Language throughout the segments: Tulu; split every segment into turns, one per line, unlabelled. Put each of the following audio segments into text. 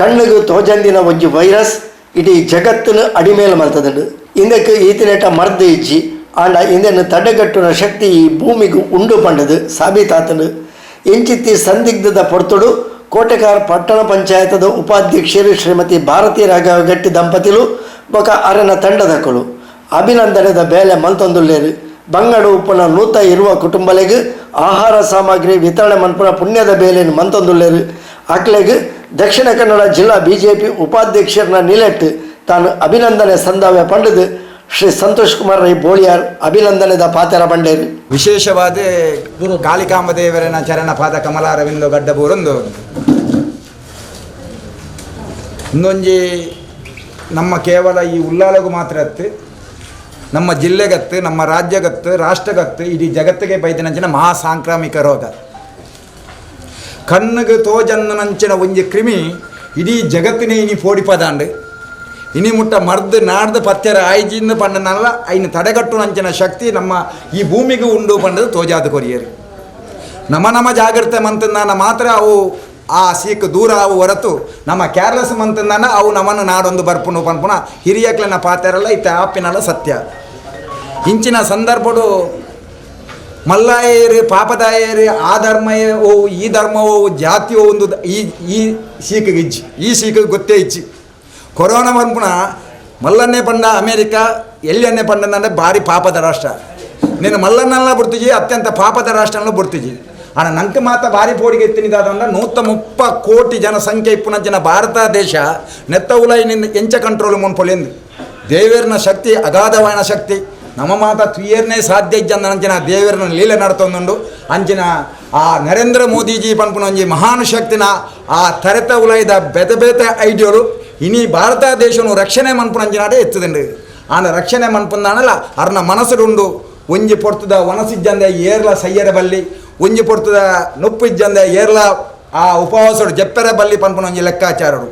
ಕಣ್ಣುಗು ತೋಜಂದಿನ ಒಂಜಿ ವೈರಸ್ ಇಡೀ ಜಗತ್ತನ್ನು ಅಡಿಮೇಲೆ ಮಲ್ತದುಂಡು. ಇಂದಕ್ಕೆ ಈತನೇಟ ಮರ್ದು ಇಜ್ಜಿ ಆಂಡ ಇಂದೆನ್ ತಡೆಗಟ್ಟುನ ಶಕ್ತಿ ಈ ಭೂಮಿಗೆ ಉಂಡು ಪಂಡದು ಸಾಬೀತಾತನು. ಇಂಚಿತ್ತಿ ಸಂದಿಗ್ಧದ ಪೊರ್ತುಡು ಕೋಟೆಕಾರ್ ಪಟ್ಟಣ ಪಂಚಾಯತದ ಉಪಾಧ್ಯಕ್ಷರು ಶ್ರೀಮತಿ ಭಾರತಿ ರಾಘವ ಗಟ್ಟಿ ದಂಪತಿಲು ಬೊಕ ಅರೆನ ತಂಡದಕುಲು ಅಭಿನಂದನೆದ ಬೇಲೆ ಮಲ್ತೊಂದುಲ್ಲೇರು. ಬಂಗಡು ಉಪ್ಪುನ 120 ಕುಟುಂಬಲೆಗ್ ಆಹಾರ ಸಾಮಗ್ರಿ ವಿತರಣೆ ಮನ್ಪುನ ಪುಣ್ಯದ ಬೇಲೆನ್ ಮಂತೊಂದುಲ್ಲೇರು. ಅಕ್ಲೆಗ್ ದಕ್ಷಿಣ ಕನ್ನಡ ಜಿಲ್ಲಾ ಬಿಜೆಪಿ ಉಪಾಧ್ಯಕ್ಷರನ ನಿಲೆಟ್ ತಾನು ಅಭಿನಂದನೆ ಸಂದಾವೆ ಪಂಡದು ಶ್ರೀ ಸಂತೋಷ್ ಕುಮಾರ್ ರೈ ಬೋಳಿಯಾರ್ ಅಭಿನಂದನೆದ ಪಾತೆರ ಬಂಡೇರು.
ವಿಶೇಷವಾದ ಕಾಳಿಕಾಂಬ ದೇವರನ ಚರಣ ಪಾದ ಕಮಲಾರವಿಂದ ಗಡ್ಡಬೂರೊಂದು ಇನ್ನೊಂಜಿ ನಮ್ಮ ಕೇವಲ ಈ ಉಲ್ಲಾಲಗು ಮಾತ್ರ ಅತ್ತು, ನಮ್ಮ ಜಿಲ್ಲೆಗತ್ತು, ನಮ್ಮ ರಾಜ್ಯಗತ್ತು, ರಾಷ್ಟ್ರಗತ್ತು, ಇಡೀ ಜಗತ್ತಿಗೆ ಬೈದಿನಂಚಿನ ಮಹಾ ಸಾಂಕ್ರಾಮಿಕ ರೋಗ. ಕಣ್ಣಿಗೆ ತೋಜನ್ನಂಚಿನ ಒಂಜಿ ಕ್ರಿಮಿ ಇಡೀ ಜಗತ್ತಿನೇ ಇನಿ ಪೋಡಿಪದಾಂಡು. ಇನಿ ಮುಟ್ಟ ಮರ್ದು ನಾಡ್ದು ಪತ್ತೆರ ಆಯ್ಜಿಂದ ಪಂಡನಲ್ಲ ಐನು ತಡೆಗಟ್ಟು ನಂಚಿನ ಶಕ್ತಿ ನಮ್ಮ ಈ ಭೂಮಿಗೆ ಉಂಡು ಪಂಡದು ತೋಜಾದ ಕೊರಿಯರು. ನಮ್ಮ ನಮ್ಮ ಜಾಗ್ರತೆ ಮಂತಂದಾನ ಮಾತ್ರ ಅವು ಆ ಸೀಕ್ ದೂರ ಅವು ಹೊರತು ನಮ್ಮ ಕೇರ್ಲೆಸ್ ಮಂತಂದಾನ ಅವು ನಮ್ಮನ್ನು ನಾಡೊಂದು ಬರ್ಪುನು ಪನ್ಪುನ ಹಿರಿಯಕ್ಲನ ಪಾತೆರಲ್ಲ ಇತ್ತ ಆಪಿನಲ್ಲ ಸತ್ಯ. ಇಂಚಿನ ಸಂದರ್ಭಡು ಮಲ್ಲಾಯೇರು ಪಾಪದಾಯೇರು ಆ ಧರ್ಮಯೇ ಓ ಈ ಧರ್ಮವೋ ಜಾತಿಯೋ ಒಂದು ಈ ಈ ಸೀಕಿಗೆ ಇಜ್ಜಿ, ಈ ಸೀಕಿಗೆ ಗೊತ್ತೇ ಇಜ್ಜಿ. ಕೊರೋನಾ ಪನ್ಪುನ ಮಲ್ಲನ್ನೇ ಪಂಡ ಅಮೇರಿಕಾ ಎಲ್ಲಿಯನ್ನೇ ಪಂಡಂದ್ರೆ ಭಾರಿ ಪಾಪದ ರಾಷ್ಟ್ರ. ನೀನು ಮಲ್ಲನ್ನೆಲ್ಲ ಬಿಡ್ತಿಜಿ, ಅತ್ಯಂತ ಪಾಪದ ರಾಷ್ಟ್ರನಲ್ಲ ಬಿಡ್ತಿಜಿ. ಆನ ನಂಗೆ ಮಾತ ಭಾರಿ ಪೋಡಿಗೆ ಎತ್ತಿನಿದಾದಂದ್ರೆ 130 ಕೋಟಿ ಜನಸಂಖ್ಯೆ ಇಪ್ಪುನಂಚಿನ ಭಾರತ ದೇಶ ನೆತ್ತ ಉಲೈ ನಿನ್ನ ಎಂಚ ಕಂಟ್ರೋಲ್ ಮುನ್ಪೊಲಿಂದು ದೇವೇರ್ನ ಶಕ್ತಿ ಅಗಾಧವಾದ ಶಕ್ತಿ. ನಮ್ಮ ಮಾತ ತುಯರ್ನೇ ಸಾಧ್ಯ ಇಜ್ಜಂದ ಅಂಚಿನ ದೇವೇರ್ನ ಲೀಲೆ ನಡ್ತೊಂದುಂಡು. ಅಂಚಿನ ಆ ನರೇಂದ್ರ ಮೋದಿಜಿ ಪನ್ಪುನ ಒಂಜಿ ಮಹಾನ್ ಶಕ್ತಿನ ಆ ತರೆತ ಉಲೈದ ಬೇತೆ ಬೇತೆ ಐಡಿಯೋಲು ಇನಿ ಭಾರತ ದೇಶನು ರಕ್ಷಣೆ ಮನ್ಪುನಂಚಿನಾಡೆ ಎತ್ತುದುಂಡು. ಆನ ರಕ್ಷಣೆ ಮನ್ಪುಂದಾನಲ್ಲ ಅರ್ನ ಮನಸ್ಸುಡುಂಡು. ಒಂಜಿ ಪೊರ್ತುದ ವನಸಿಜ್ಜಂದೆ ಏರ್ಲ ಸಯ್ಯರ ಬಲ್ಲಿ, ಒಂಜಿ ಪೊರ್ತುದ ನೊಪ್ಪು ಇಜ್ಜಂದೆ ಏರ್ಲ ಆ ಉಪವಾಸಡು ಜಪ್ಪೆರ ಬಲ್ಲಿ ಪನ್ಪುನ ಒಂಜಿ ಲೆಕ್ಕಾಚಾರಡು.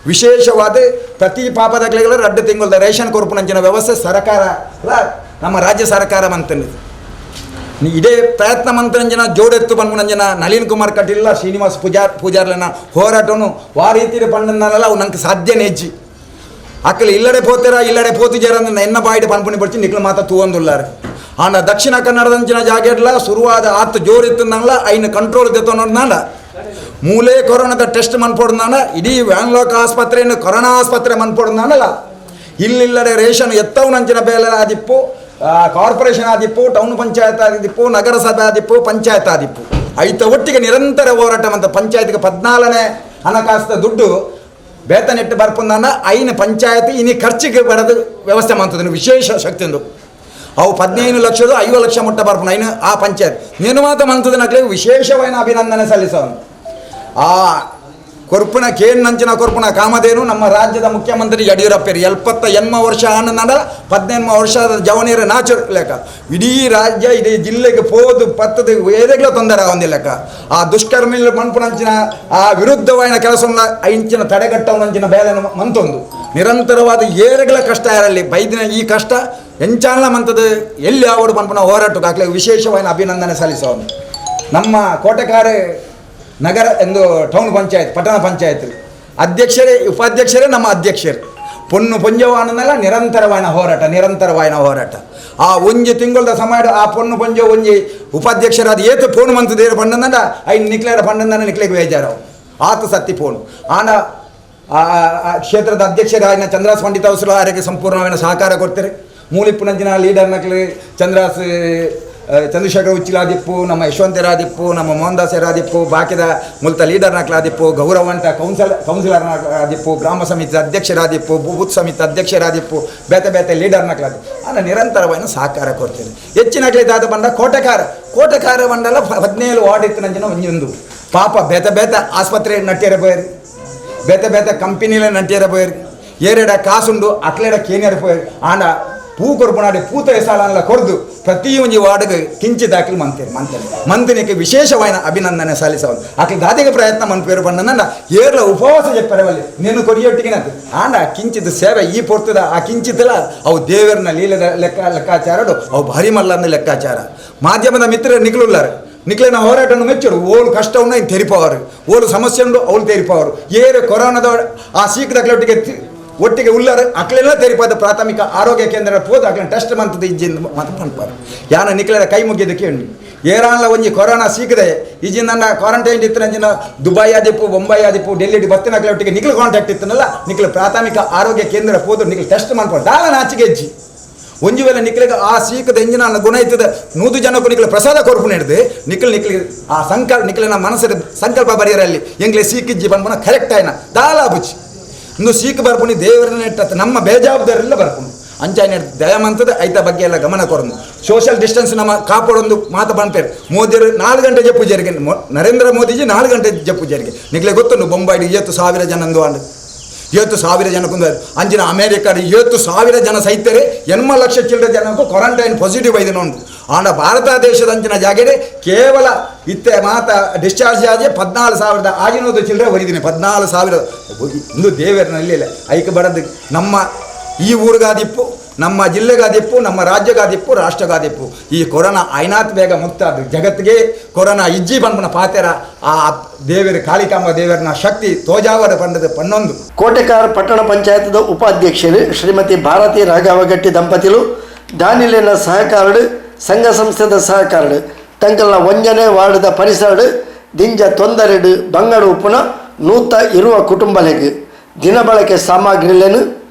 ವಿಶೇಷವಾದ ಪ್ರತಿ ಪಾಪದಗಳಿಗೆ 2 ತಿಂಗಳದ ರೇಷನ್ ಕೊರ್ಪುನಂಚಿನ ವ್ಯವಸ್ಥೆ ಸರ್ಕಾರ ನಮ್ಮ ರಾಜ್ಯ ಸರ್ಕಾರ ಮಂತಂದು ಇದೇ ಪ್ರಯತ್ನ ಮಂತ್ರಂಜನ ಜೋಡೆತ್ತು ಪನ್ಪುನಂಜನ ನಳಿನ್ ಕುಮಾರ್ ಕಟೀಲ ಶ್ರೀನಿವಾಸ್ ಪೂಜಾರ್ಲನ ಹೋರಾಟನು ವಾ ರೀತಿಯ ಪಂಡನಲ್ಲ ಅವು ನಂಗೆ ಸಾಧ್ಯನೇ ಇಜ್ಜಿ. ಅಕ್ಕಲು ಇಲ್ಲಡೆ ಪೋತೆರ ಇಲ್ಲಡೆ ಪೋತುಜೇರ ಎನ್ನ ಬಾಯಿಡ್ ಪನ್ಪುನಿ ಪಡಿಸಿ ನಿಕ್ಲು ಮಾತ ತೂವೊಂದುಲ್ಲಾರು. ಆಂಡ ದಕ್ಷಿಣ ಕನ್ನಡದಂಚಿನ ಜಾಗೆಡ್ಲ ಶುರುವಾದ ಆತ್ ಜೋರಿತ್ತಂದಂಗ್ಲ ಐನು ಕಂಟ್ರೋಲ್ ದೆತ್ತೊಂದಾಂಡ ಮೂಲೆ ಕೊರೋನಾದ ಟೆಸ್ಟ್ ಮನ್ಪೊಡ್ದಾಂಡ ಇಡೀ ವ್ಯಾನ್ಲಾಕ್ ಆಸ್ಪತ್ರೆಯನ್ನು ಕೊರೋನಾ ಆಸ್ಪತ್ರೆ ಮನ್ಪೊಡ್ದಾಂಡಲ್ಲ. ಇಲ್ಲಿಲ್ಲಡೆ ರೇಷನ್ ಎತ್ತವನಂಚಿನ ಬೇಲೆ ಆದಿಪ್ಪು, ಕಾರ್ಪೊರೇಷನ್ ಆದಿಪ್ಪು, ಟೌನ್ ಪಂಚಾಯತ್ ಆದಿಪ್ಪು, ನಗರಸಭೆ ಆದಿಪ್ಪು, ಪಂಚಾಯತ್ ಆದಿಪ್ಪು. ಐತ ಒಟ್ಟಿಗೆ ನಿರಂತರ ಹೋರಾಟ ಅಂತ ಪಂಚಾಯತ್ಗೆ 14ನೇ ಹಣಕಾಸದ ದುಡ್ಡು ಬೇತನೆಟ್ಟು ಬರ್ಪುಂದಾನ ಐನ ಪಂಚಾಯತ್ ಇನಿ ಖರ್ಚಿಗೆ ಬರೋದು ವ್ಯವಸ್ಥೆ ಮಾಡ್ತದೆ ವಿಶೇಷ ಶಕ್ತಿಂದು. ಅವು 15 ಲಕ್ಷದ 50 ಲಕ್ಷ ಮುಟ್ಟ ಬರ್ಪುನ ಐನು ಆ ಪಂಚಾಯತ್ ನೀನು ಮಾತ್ರ ಮಂತದ ನಕ್ಲೆ ವಿಶೇಷವಾದ ಅಭಿನಂದನೆ ಸಲ್ಲಿಸೋನು. ಆ ಕೊರ್ಪುನ ಕೇನ್ ನಂಚಿನ ಕೊರ್ಪುನ ಕಾಮಧೇನು ನಮ್ಮ ರಾಜ್ಯದ ಮುಖ್ಯಮಂತ್ರಿ ಯಡಿಯೂರಪ್ಪರು 78 ವರ್ಷ ಆನಂದ 18 ವರ್ಷದ ಜವನಿಯರ ನಾಚು ಲೆಕ್ಕ ಇಡೀ ರಾಜ್ಯ ಇಡೀ ಜಿಲ್ಲೆಗೆ ಪೋದು ಪತ್ತದ ಏರೆಗ್ಲ ತೊಂದರೆ ಆಗೊಂದಿ ಲೆಕ್ಕ. ಆ ದುಷ್ಕರ್ಮಿ ಮನ್ಪುನಂಚಿನ ಆ ವಿರುದ್ಧವಾದ ಕೆಲಸವನ್ನ ಇಂಚಿನ ತಡೆಗಟ್ಟವನಂಚಿನ ಬೇಲೆ ಮಂತೊಂದು ನಿರಂತರವಾದ ಏರೆಗಳ ಕಷ್ಟ ಯಾರಲ್ಲಿ ಬೈದಿನ ಈ ಕಷ್ಟ ಎಂಚಾಲ ಮಂತದ ಎಲ್ಲಿ ಆವಡು ಪನ್ಪುನ ಹೋರಾಟಕ್ಕೆ ಹಾಕ್ಲಿ ವಿಶೇಷವಾದ ಅಭಿನಂದನೆ ಸಲ್ಲಿಸೋನು. ನಮ್ಮ ಕೋಟೆಕಾರೆ ನಗರ ಎಂದು ಟೌನ್ ಪಂಚಾಯತ್ ಪಟ್ಟಣ ಪಂಚಾಯತ್ ಅಧ್ಯಕ್ಷರೇ ಉಪಾಧ್ಯಕ್ಷರೇ ನಮ್ಮ ಅಧ್ಯಕ್ಷರು ಪೊನ್ನು ಪೊಂಜವಾನನೆಲ್ಲ ನಿರಂತರವಾದ ಹೋರಾಟ ನಿರಂತರವಾದ ಹೋರಾಟ. ಆ ಒಂಜಿ ತಿಂಗಳದ ಸಮಯ ಆ ಪೊನ್ನು ಪೊಂಜ ಒಂಜಿ ಉಪಾಧ್ಯಕ್ಷರಾದ ಏತು ಫೋನ್ ಮಂತದೇರು ಪಂಡಂದ ಐನ್ ನಿಕ್ಲೇರ ಪಂಡಂದ ನಿಕ್ಲೆಗ್ ಬೇಜಾರವು ಆತ ಸತ್ತಿ ಫೋನು. ಆನ ಆ ಕ್ಷೇತ್ರದ ಅಧ್ಯಕ್ಷರಾದ ಚಂದ್ರಾಸ್ ಪಂಡಿತ ಅವಸರ ಅವರಿಗೆ ಸಂಪೂರ್ಣವಾದ ಸಹಕಾರ ಕೊಡ್ತಾರೆ. ಮೂಲಿಪ್ಪುನಂಚಿನ ಲೀಡರ್ ನಕ್ಲಿ ಚಂದ್ರಾಸ್ ಚಂದ್ರಶೇಖರ ಉಚ್ಚಿಲಾದಿಪ್ಪು, ನಮ್ಮ ಯಶವಂತರಾದಿಪ್ಪು, ನಮ್ಮ ಮೋಹನ್ ದಾಸರಾದಿಪ್ಪು, ಬಾಕಿದ ಮುಲ್ತ ಲೀಡರ್ನಕ್ಲಾದಿಪ್ಪು, ಗೌರವಂತ ಕೌನ್ಸಿಲರ್ನಾದಿಪ್ಪು, ಗ್ರಾಮ ಸಮಿತಿ ಅಧ್ಯಕ್ಷರಾದಿಪ್ಪು, ಬೂತ್ ಸಮಿತಿ ಅಧ್ಯಕ್ಷರಾದಿಪ್ಪು, ಬೇತೆ ಬೇತೆ ಲೀಡರ್ನಕ್ಲಾದಿಪ್ಪು ಅನ್ನ ನಿರಂತರವಾಗಿ ಸಹಕಾರ ಕೊಡ್ತೇನೆ. ಹೆಚ್ಚಿನ ದಾದ ಬಂದ ಕೋಟೆಕಾರ ಕೋಟೆಕಾರ ಬಂಡಲ 17 ವಾರ್ಡ್ ಇತ್ತು ನಂಜಿನ ಒಂಜೊಂದು ಪಾಪ ಬೇತೆ ಬೇತೆ ಆಸ್ಪತ್ರೆ ನಟ್ಟಿರ ಪೋಯರು, ಬೇತೆ ಬೇತೆ ಕಂಪನಿಲ ನಟ್ಟಿರ ಪೋಯರು, ಏರೆಡ ಕಾಸುಂಡು ಅಕ್ಲೆಡ ಕೇನಿಯರ ಪೋಯರು. ಆಂಡ ಪೂ ಕೊರ್ಪುನಾಡಿ ಪೂತ ಎಸಾಲನ್ಲ ಕೊರ್ದು ಪ್ರತಿ ಒಂಜಿ ವಾರ್ಡ್ಗೆ ಕಿಂಚಿ ದಾಖಲು ಮಂತೇನೆ ಮಂತೇನೆ ಮಂತನಿಗೆ ವಿಶೇಷವಾದ ಅಭಿನಂದನೆ ಸಲ್ಲಿಸವನು. ಆಕಿ ದಾದಿಗೆ ಪ್ರಯತ್ನ ಮನ್ಪೇರು ಬಂದ ಏರ್ಲ ಉಪವಾಸ చెప్పಾರವಲ್ಲಿ ನೀನು ಕೊರಿಯೊಟ್ಟಿಗೆ ಆಂಡ ಕಿಂಚಿದ ಸೇವೆ ಈ ಪೊರ್ತದ ಆ ಕಿಂಚಿತಲ ಅವು ದೇವರನ ಲೀಲದ ಲೆಕ್ಕಾಚಾರಡು ಅವು ಭಾರಿ ಮಲ್ಲಂದ ಲೆಕ್ಕಾಚಾರ. ಮಾಧ್ಯಮದ ಮಿತ್ರರು ನಿಕ್ಲುಲ್ಲಾರು ನಿಕ್ಲೆನ ಹೋರಾಟವನ್ನು ಮೆಚ್ಚರು ಓಲು ಕಷ್ಟ ಉಂಡು ಇನ್ನು ತೆರಿಪವರು ಓಲು ಸಮಸ್ಯೆ ಉಂಡು ಅವಳು ತೆರಿಪವರು ಏರು ಕೊರೋನಾದ ಆ ಸೀಕದಕ್ಲೆ ಒಟ್ಟಿಗೆ ಉಳ್ಳಾರ ಅಕ್ಲೆಲ್ಲ ತೆರಿಪಾದ ಪ್ರಾಥಮಿಕ ಆರೋಗ್ಯ ಕೇಂದ್ರ ಪೋದ ಅಕ್ಲೆನ ಟೆಸ್ಟ್ ಮಂತದ ಇಜ್ಜಿಂದ ಮಾತು ಪನ್ಪಾರು ಯಾನ ನಿಕ್ಲೆನ ಕೈ ಮುಗಿಯೋದಕ್ಕೆ ಉಂಡು ಏರಾನ್ಲ ಒಂಜಿ ಕೊರೋನಾ ಸೀಕದೆ ಇಜ್ಜಿಂದ ನನ್ನ ಕ್ವಾರಂಟೈನ್ ಇತ್ತು ಅಂಚಿನ ದುಬೈ ಆದಿಪ್ಪು ಬೊಂಬೈ ಆದಿಪ್ಪು ಡೆಲ್ಲಿ ಬತ್ತಿನ ಅಕ್ಲೆ ಒಟ್ಟಿಗೆ ನಿಕ್ಲು ಕಾಂಟ್ಯಾಕ್ಟ್ ಇತ್ತನಲ್ಲ ನಿಕ್ಲು ಪ್ರಾಥಮಿಕ ಆರೋಗ್ಯ ಕೇಂದ್ರ ಪೋದು ನಿಕ್ಲು ಟೆಸ್ಟ್ ಮನ್ಪಾರು ದಾಲ ನಾಚಿಗೆ ಇಜ್ಜಿ ಒಂಜಿ ವೇಳೆ ನಿಕ್ಲಿಗೆ ಆ ಸೀಕದ ಎಂಜಿನ ಗುಣ ಇತ್ತದ 100 ಜನಕ್ಕೂ ನಿಕ್ಲು ಪ್ರಸಾದ ಕೊರ್ಪು ಹಿಡ್ದು ನಿಕ್ಲು ನಿಕ್ಲಿಗೆ ಆ ಸಂಕಲ್ಪ ನಿಕ್ಲಿನ ಮನಸ್ಸಿನ ಸಂಕಲ್ಪ ಬರೆಯರಲ್ಲಿ ಎಂಗ್ಲೆ ಸೀಕಿಜ್ಜಿ ಬಂದ್ಪುನ ಕರೆಕ್ಟ್ ಆಯ್ನ ದಾಲ ಬುಚ್ಚಿ ಇನ್ನು ಸೀಕ್ ಬರ್ಪುನಿ ದೇವರನ್ನ ನೆಟ್ಟತ್ತ ನಮ್ಮ ಬೇಜವಾಬ್ದಾರಿಲ್ಲ ಬರ್ಪುನು ಅಂಚಾಯ್ನ ದಯಮಂತದ ಐತ ಬಗ್ಗೆ ಎಲ್ಲ ಗಮನ ಕೊರೊಂದು ಸೋಷಿಯಲ್ ಡಿಸ್ಟೆನ್ಸ್ ನಮ್ಮ ಕಾಪಾಡೊಂದು ಮಾತು ಬಂಪೇರು ಮೋದಿಯರು 4 ಗಂಟೆ ಜಪ್ಪು ಜರಿಗೆ ನರೇಂದ್ರ ಮೋದಿಜಿ 4 ಗಂಟೆ ಜಪ್ಪು ಜರಿಗೆ ನಿಕ್ಲೆ ಗೊತ್ತುಂಡು ಬೊಂಬಾಯಿಡು 7,000 ಜನ ಅಂದು ಅಂಡು 7,000 ಜನಕ್ಕೊಂದು ಅಂಚಿನ ಅಮೇರಿಕಾಡು 7,000 ಜನ ಸೈತರೆ 80 ಲಕ್ಷ ಚಿಲ್ಲರೆ ಜನಕ್ಕೂ ಕ್ವಾರಂಟೈನ್ ಪಾಸಿಟಿವ್ ಐದು ಉಂಟು. ಆಂಡ ಭಾರತ ದೇಶದ ಅಂಚಿನ ಜಾಗೆಡೆ ಕೇವಲ ಇತ್ತೆ ಮಾತ ಡಿಸ್ಚಾರ್ಜ್ ಆಗಿ 14,600 ಚಿಲ್ಲರೆ ಹೊರಿದ್ದೀನಿ 14,000 ಇಂದು ದೇವರನಲ್ಲಿ ಇಲ್ಲ ಐಕೆ ಬಡದು ನಮ್ಮ ಈ ಊರಿಗಾದಿಪ್ಪು ನಮ್ಮ ಜಿಲ್ಲೆಗಾದಿಪ್ಪು ನಮ್ಮ ರಾಜ್ಯಗಾದಿಪ್ಪು ರಾಷ್ಟ್ರಗಾದಿಪ್ಪು ಈ ಕೊರೋನಾ ಐನಾತ್ ಬೇಗ ಮುಕ್ತ ಅದು ಜಗತ್ತಿಗೆ ಕೊರೋನಾ ಇಜ್ಜಿ ಬಂದ್ಬನ ಪಾತೆರ ಆ ದೇವರ ಕಾಳಿಕಾಂಬ ದೇವರನ ಶಕ್ತಿ ತೋಜಾವರ ಪಂಡದ ಪನ್ನೊಂದು.
ಕೋಟೆಕಾರ ಪಟ್ಟಣ ಪಂಚಾಯತ್ದ ಉಪಾಧ್ಯಕ್ಷರು ಶ್ರೀಮತಿ ಭಾರತಿ ರಾಘವಗಟ್ಟಿ ದಂಪತಿಲು ದಾನಿಲಿನ ಸಹಕಾರಡು ಸಂಘ ಸಂಸ್ಥೆದ ಸಹಕಾರಡು ತಂಕಲ್ನ ಒಂಜನೆ ವಾರ್ಡ್ದ ಪರಿಸರಡು ದಿಂಜ ತೊಂದರೆಡು ಬಂಗಡು ಉಪ್ಪುನ ನೂತ ಇರುವ ಕುಟುಂಬಲೆಗ್ ದಿನಬಳಕೆ ಸಾಮಗ್ರಿಲೇನು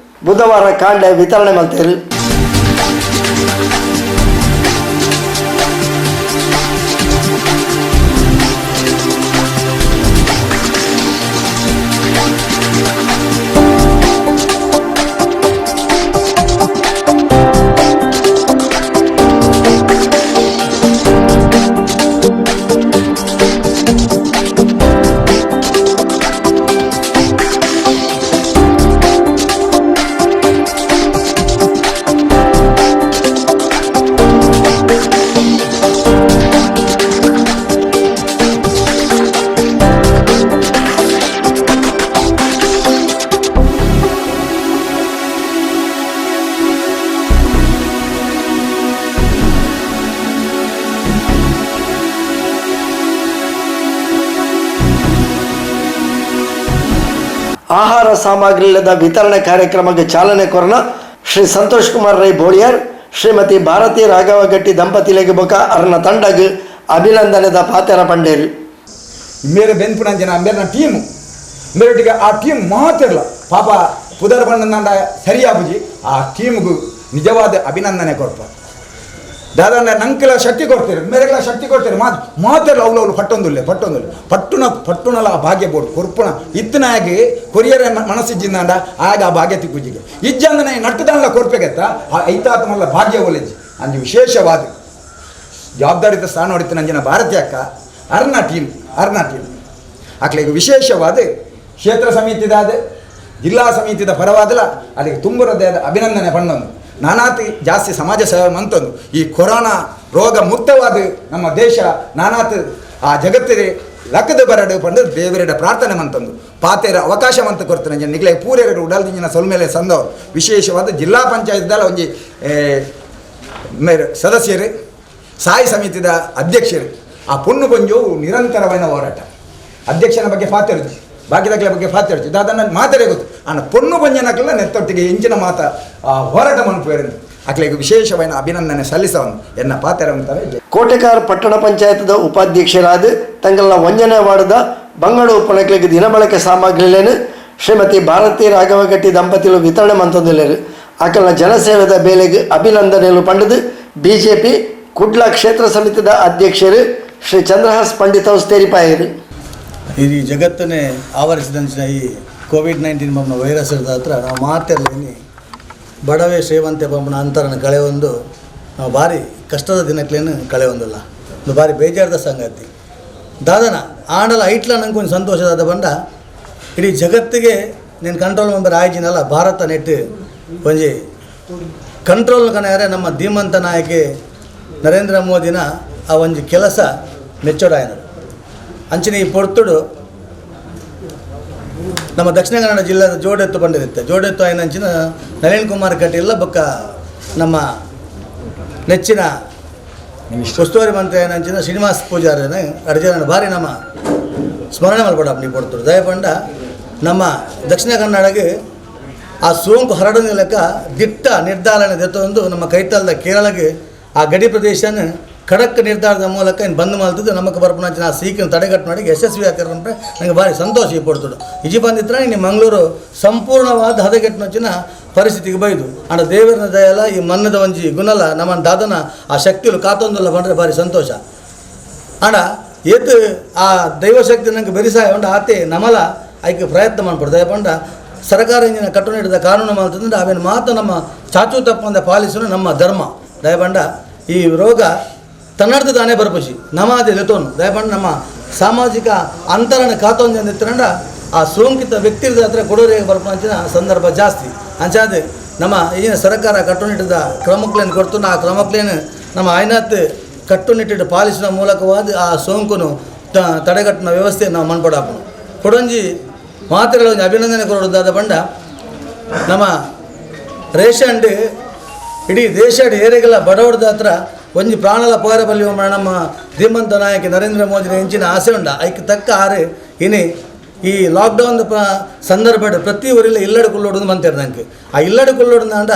ಬುಧವಾರ ಕಾಂಡೆ ವಿತರಣೆ ಮಾಡ್ತೇವೆ. ಆಹಾರ ಸಾಮಗ್ರಿಲ್ಲದ ವಿತರಣೆ ಕಾರ್ಯಕ್ರಮಕ್ಕೆ ಚಾಲನೆ ಕೊರನ ಶ್ರೀ ಸಂತೋಷ್ ಕುಮಾರ್ ರೈ ಬೋಳಿಯರ್ ಶ್ರೀಮತಿ ಭಾರತಿ ರಾಘವಗಟ್ಟಿ ದಂಪತಿಲೆಗೆ ಬೊಕ ಅರ್ನ ತಂಡಗ್ ಅಭಿನಂದನೆದ ಪಾತೆರ ಪಂಡೇರು.
ಮೇರೆ ಬೆನ್ಪುನಂಜನ ಮೇರಿನ ಟೀಮು ಮೇರೊಟ್ಟಿಗೆ ಆ ಟೀಮ್ ಮಾತಿರಲ್ಲ ಪಾಪ ಪುದರ್ ಬಣ್ಣಂದ ಸರಿಯಾಬುಜಿ ಆ ಟೀಮ್ಗೂ ನಿಜವಾದ ಅಭಿನಂದನೆ ಕೊಡ್ಪ ದಾದಾನ ನಂಕೆಲ್ಲ ಶಕ್ತಿ ಕೊಡ್ತೀರಿ ಮೇರೆಗೆಲ್ಲ ಶಕ್ತಿ ಕೊಡ್ತೀರಿ ಮಾತು ಮಾತೆಲ್ಲ ಅವಳು ಅವಳು ಪಟ್ಟೊಂದುಲ್ಲೆ ಪಟ್ಟೊಂದುಲ್ಲೆ ಪಟ್ಟುನ ಪಟ್ಟುನಲ್ಲ ಆ ಭಾಗ್ಯ ಬೋಡು ಕೊರ್ಪುಣ ಇತ್ತನಾಗಿ ಕೊರಿಯರ ಮನಸ್ಸಿಜ್ಜಿಂದಾಂಡ ಆಗ ಆ ಭಾಗ್ಯ ತಿಕ್ಕುಜಿಗೆ ಇಜ್ಜಂದನ ನಟ್ಟುದಾಂಡ್ಲ ಕೊರ್ಪೆಗೆತ್ತ ಆ ಐತಾತ್ಮಲ್ಲ ಭಾಗ್ಯ ಒಲೆಜ್ಜಿ ಅಂಜಿ ವಿಶೇಷವಾದ ಜವಾಬ್ದಾರಿತ ಸ್ಥಾನ ಹೊಡಿತು ನಂಜಿನ ಭಾರತೀಯ ಅಕ್ಕ ಅರ್ನ ಟೀಮ್ ಅರ್ನ ಟೀಮ್ ಆಕಳಿಗೆ ವಿಶೇಷವಾದ ಕ್ಷೇತ್ರ ಸಮಿತಿದಾದ ಜಿಲ್ಲಾ ಸಮಿತಿದ ಪರವಾದಲ ಅಲ್ಲಿಗೆ ತುಂಬುರದಾದ ಅಭಿನಂದನೆ ಪಣ್ಣೊಂದು ನಾನಾತಿ ಜಾಸ್ತಿ ಸಮಾಜ ಸೇವೆ ಮಂತೊಂದು ಈ ಕೊರೋನಾ ರೋಗ ಮುಕ್ತವಾದ ನಮ್ಮ ದೇಶ ನಾನಾತ್ ಆ ಜಗತ್ತಿಗೆ ಲಕ್ಕದ ಬರಡು ಪಂಡು ದೇವರ ಪ್ರಾರ್ಥನೆ ಮಂತಂದು ಪಾತೆರ ಅವಕಾಶ ಮಂತ ಕೊಡ್ತಾನೆ ನಿಗ್ಲೆ ಪೂರೇರು ಉಡಲ್ದಿಂಜಿನ ಸೊಲ್ಮೇಲೆ ಸಂದವರು ವಿಶೇಷವಾದ ಜಿಲ್ಲಾ ಪಂಚಾಯತ್ದಲ್ಲ ಒಂಜಿ ಮೇರೆ ಸದಸ್ಯರು ಸಾಯಿ ಸಮಿತಿದ ಅಧ್ಯಕ್ಷರು ಆ ಪೊಣ್ಣು ಪೊಂಜು ನಿರಂತರವಾದ ಹೋರಾಟ ಅಧ್ಯಕ್ಷನ ಬಗ್ಗೆ ಪಾತೆರುಜಿ ಬಾಕಿದಾಗಲ ಬಗ್ಗೆ ಪಾತೆರುಜಿ ದಾದನ್ನ ಮಾತರೇ ಗೊತ್ತು ಆನ ಪೊಣ್ಣು ಪಂಜನಕ್ಲೆಲ್ಲ ನೆತ್ತೊಟ್ಟಿಗೆ ಎಂಚಿನ ಮಾತ ಹೋರಾಟ ಮನ್ಪುವೇರು ಅಕ್ಲೆಗೆ ವಿಶೇಷವಾದ ಅಭಿನಂದನೆ ಸಲ್ಲಿಸವನು ಎನ್ನ ಪಾತೆರವಂತವೇ.
ಕೋಟೆಕಾರ ಪಟ್ಟಣ ಪಂಚಾಯತ್ದ ಉಪಾಧ್ಯಕ್ಷರಾದ ತಂಗಲ್ನ ಒಂಜನೆ ವಾರ್ಡ್ದ ಬಂಗಡು ಉಪನಕ್ಲೆಗೆ ದಿನಬಳಕೆ ಸಾಮಗ್ರಿಲೇನು ಶ್ರೀಮತಿ ಭಾರತಿ ರಾಘವಗಟ್ಟಿ ದಂಪತಿಲು ವಿತರಣೆ ಮಂತೊಂದುಲ್ಲೆರು. ಅಕಲ್ನ ಜನಸೇವೆದ ಬೇಲೆಗೆ ಅಭಿನಂದನೆಲು ಪಂಡದು ಬಿಜೆಪಿ ಕುಡ್ಲ ಕ್ಷೇತ್ರ ಸಮಿತಿದ ಅಧ್ಯಕ್ಷರು ಶ್ರೀ ಚಂದ್ರಹಾಸ್ ಪಂಡಿತ್ ಹೌಸ್ ತೇರಿಪಾಯರು.
ಈ ಜಗತ್ತನ್ನೇ ಆವರಿಸಿದಂಚಿನ ಈ ಕೋವಿಡ್-19 ಬಂಬನ ವೈರಸ್ ಹತ್ರ ನಾವು ಮಾತಿರಲಿ ಬಡವೇ ಶ್ರೀಮಂತೆ ಬಂಬನ ಅಂತರನ ಕಳೆ ಒಂದು ನಾವು ಭಾರಿ ಕಷ್ಟದ ದಿನಕ್ಲೇನು ಕಳೆ ಒಂದಲ್ಲ ಒಂದು ಭಾರಿ ಬೇಜಾರದ ಸಂಗತಿ ದಾದನ ಆಂಡಲ ಐಟ್ಲ ನಂಗೆ ಒಂದು ಸಂತೋಷದಾದ ಬಂಡ ಇಡೀ ಜಗತ್ತಿಗೆ ನೀನು ಕಂಟ್ರೋಲ್ ಮೆಂಬರ್ ಆಯ್ಜಿನಲ್ಲ ಭಾರತ ನೆಟ್ಟು ಒಂಜಿ ಕಂಟ್ರೋಲ್ ಕಣಯಾರೆ ನಮ್ಮ ಧೀಮಂತ ನಾಯಕಿ ನರೇಂದ್ರ ಮೋದಿನ ಆ ಒಂಜಿ ಕೆಲಸ ಮೆಚ್ಚೋಡಾಯನರು. ಅಂಚಿನ ಈ ಪೊರ್ತುಡು ನಮ್ಮ ದಕ್ಷಿಣ ಕನ್ನಡ ಜಿಲ್ಲೆದ ಜೋಡೆತ್ತು ಪಂಡಿರುತ್ತೆ ಜೋಡೆತ್ತು ಆಯ್ನಂಚಿನ ನಳಿನ್ ಕುಮಾರ್ ಕಟೀಲ್ ಬೊಕ್ಕ ನಮ್ಮ ನೆಚ್ಚಿನ ಉಸ್ತುವಾರಿ ಮಂತ್ರಿ ಏನಂಚಿನ ಶ್ರೀನಿವಾಸ್ ಪೂಜಾರಿನ ಅರ್ಜನ ಭಾರಿ ನಮ್ಮ ಸ್ಮರಣೆ ಮಲ್ಪಡ ನೀವು ಕೊಡ್ತಾರೆ. ದಯಪಂಡ ನಮ್ಮ ದಕ್ಷಿಣ ಕನ್ನಡಗೆ ಆ ಸೋಂಕು ಹರಡೋ ಲೆಕ್ಕ ದಿಟ್ಟ ನಿರ್ಧಾರಣ ದೆತ್ತೊಂದು ನಮ್ಮ ಕೈತಲ್ದ ಕೇರಳಗೆ ಆ ಗಡಿ ಪ್ರದೇಶನ ಖಡಕ್ ನಿರ್ಧಾರದ ಮೂಲಕ ಇನ್ನು ಬಂದ್ ಮಾಡ್ತಿದ್ದು ನಮಗೆ ಬರ್ಪುನಂಚಿನ ಆ ಸೀಕನ್ನು ತಡೆಗಟ್ಟು ಮಾಡಿ ಯಶಸ್ವಿ ಆಗ್ತಿರಂದ್ರೆ ನನಗೆ ಭಾರಿ ಸಂತೋಷ ಈ ಪಡ್ತುಡು. ಇಜಿ ಬಂದಿತ್ರ ಇನ್ನು ಮಂಗಳೂರು ಸಂಪೂರ್ಣವಾದ ಹದಗೆಟ್ಟಿನಂಚಿನ ಪರಿಸ್ಥಿತಿಗೆ ಬೈದು ಅಂಡ ದೇವರನ ದಯಲ ಈ ಮನ್ನದ ಒಂಜಿ ಗುಣಲ ನಮ್ಮ ದಾದನ ಆ ಶಕ್ತಿಲು ಕಾತೊಂದಲ್ಲ ಬಂದರೆ ಭಾರಿ ಸಂತೋಷ. ಅಂಡ ಏತು ಆ ದೈವಶಕ್ತಿ ನಂಗೆ ಬೆರಿಸಾಯ ಉಂಡು ಆತೆ ನಮಲ ಐಕೆ ಪ್ರಯತ್ನ ಮಾಡ್ಪಡ್ದು. ದಯಪಂಡ ಸರ್ಕಾರ ಇಂಜಿನ ಕಟ್ಟುನಿಟ್ಟಿದ ಕಾನೂನು ಮಾಡ್ತಂದ್ರೆ ಅವೇನು ಮಾತು ನಮ್ಮ ಚಾಚು ತಪ್ಪಂದ ಪಾಲಿಸಲು ನಮ್ಮ ಧರ್ಮ. ದಯಪಂಡ ಈ ರೋಗ ತನ್ನಡ್ದು ತಾನೇ ಬರ್ಪುಜಿ ನಮಾದೆ ದೆತೋನು. ದಯಪಂಡ ನಮ್ಮ ಸಾಮಾಜಿಕ ಅಂತರಣ ಕಾತೊಂದು ಅಂದಿತ್ತರಂಡ ಆ ಸೋಂಕಿತ ವ್ಯಕ್ತಿರದ ಹತ್ರ ಕೊಡೋರಿಗೆ ಬರ್ಪುನಂಚಿನ ಸಂದರ್ಭ ಜಾಸ್ತಿ. ಅಂಚಾದ ನಮ್ಮ ಈಗಿನ ಸರ್ಕಾರ ಕಟ್ಟುನಿಟ್ಟಿದ ಕ್ರಮಕ್ಲೇನು ಕೊಡ್ತು ಆ ಕ್ರಮಕ್ಲೇನು ನಮ್ಮ ಆಯ್ನಾತ್ ಕಟ್ಟುನಿಟ್ಟಿಟ್ಟು ಪಾಲಿಸುವ ಮೂಲಕವಾದ ಆ ಸೋಂಕುನು ತಡೆಗಟ್ಟಿನ ವ್ಯವಸ್ಥೆ ನಾವು ಮನ್ಪಡಾಪನು. ಕೊಡೊಂಜಿ ಮಾತ್ರೆಗಳ ಒಂದು ಅಭಿನಂದನೆ ಕೊಡೋದಾದ ಬಂಡ ನಮ್ಮ ರೇಷನ್ ಇಡೀ ದೇಶ ಏರಿಗೆಲ್ಲ ಬಡವರದ ಹತ್ರ ಒಂಜಿ ಪ್ರಾಣಲ ಪೋರ ಬಲ್ಲಿ ನಮ್ಮ ಧೀಮಂತ ನಾಯಕ ನರೇಂದ್ರ ಮೋದಿ ಹೆಂಚಿನ ಆಸೆ ಉಂಡ ಐಕ್ ತಕ್ಕ ಆರು ಇನಿ ಈ ಲಾಕ್ಡೌನ್ ಸಂದರ್ಭ ಪ್ರತಿ ಊರಿಲ್ಲ ಇಲ್ಲಡೆ ಕುಲ್ಲೋಡು ಮಂತೇರು ನಂಗೆ ಆ ಇಲ್ಲಡೆ ಕುಲ್ಲೋಡು ಅಂಡ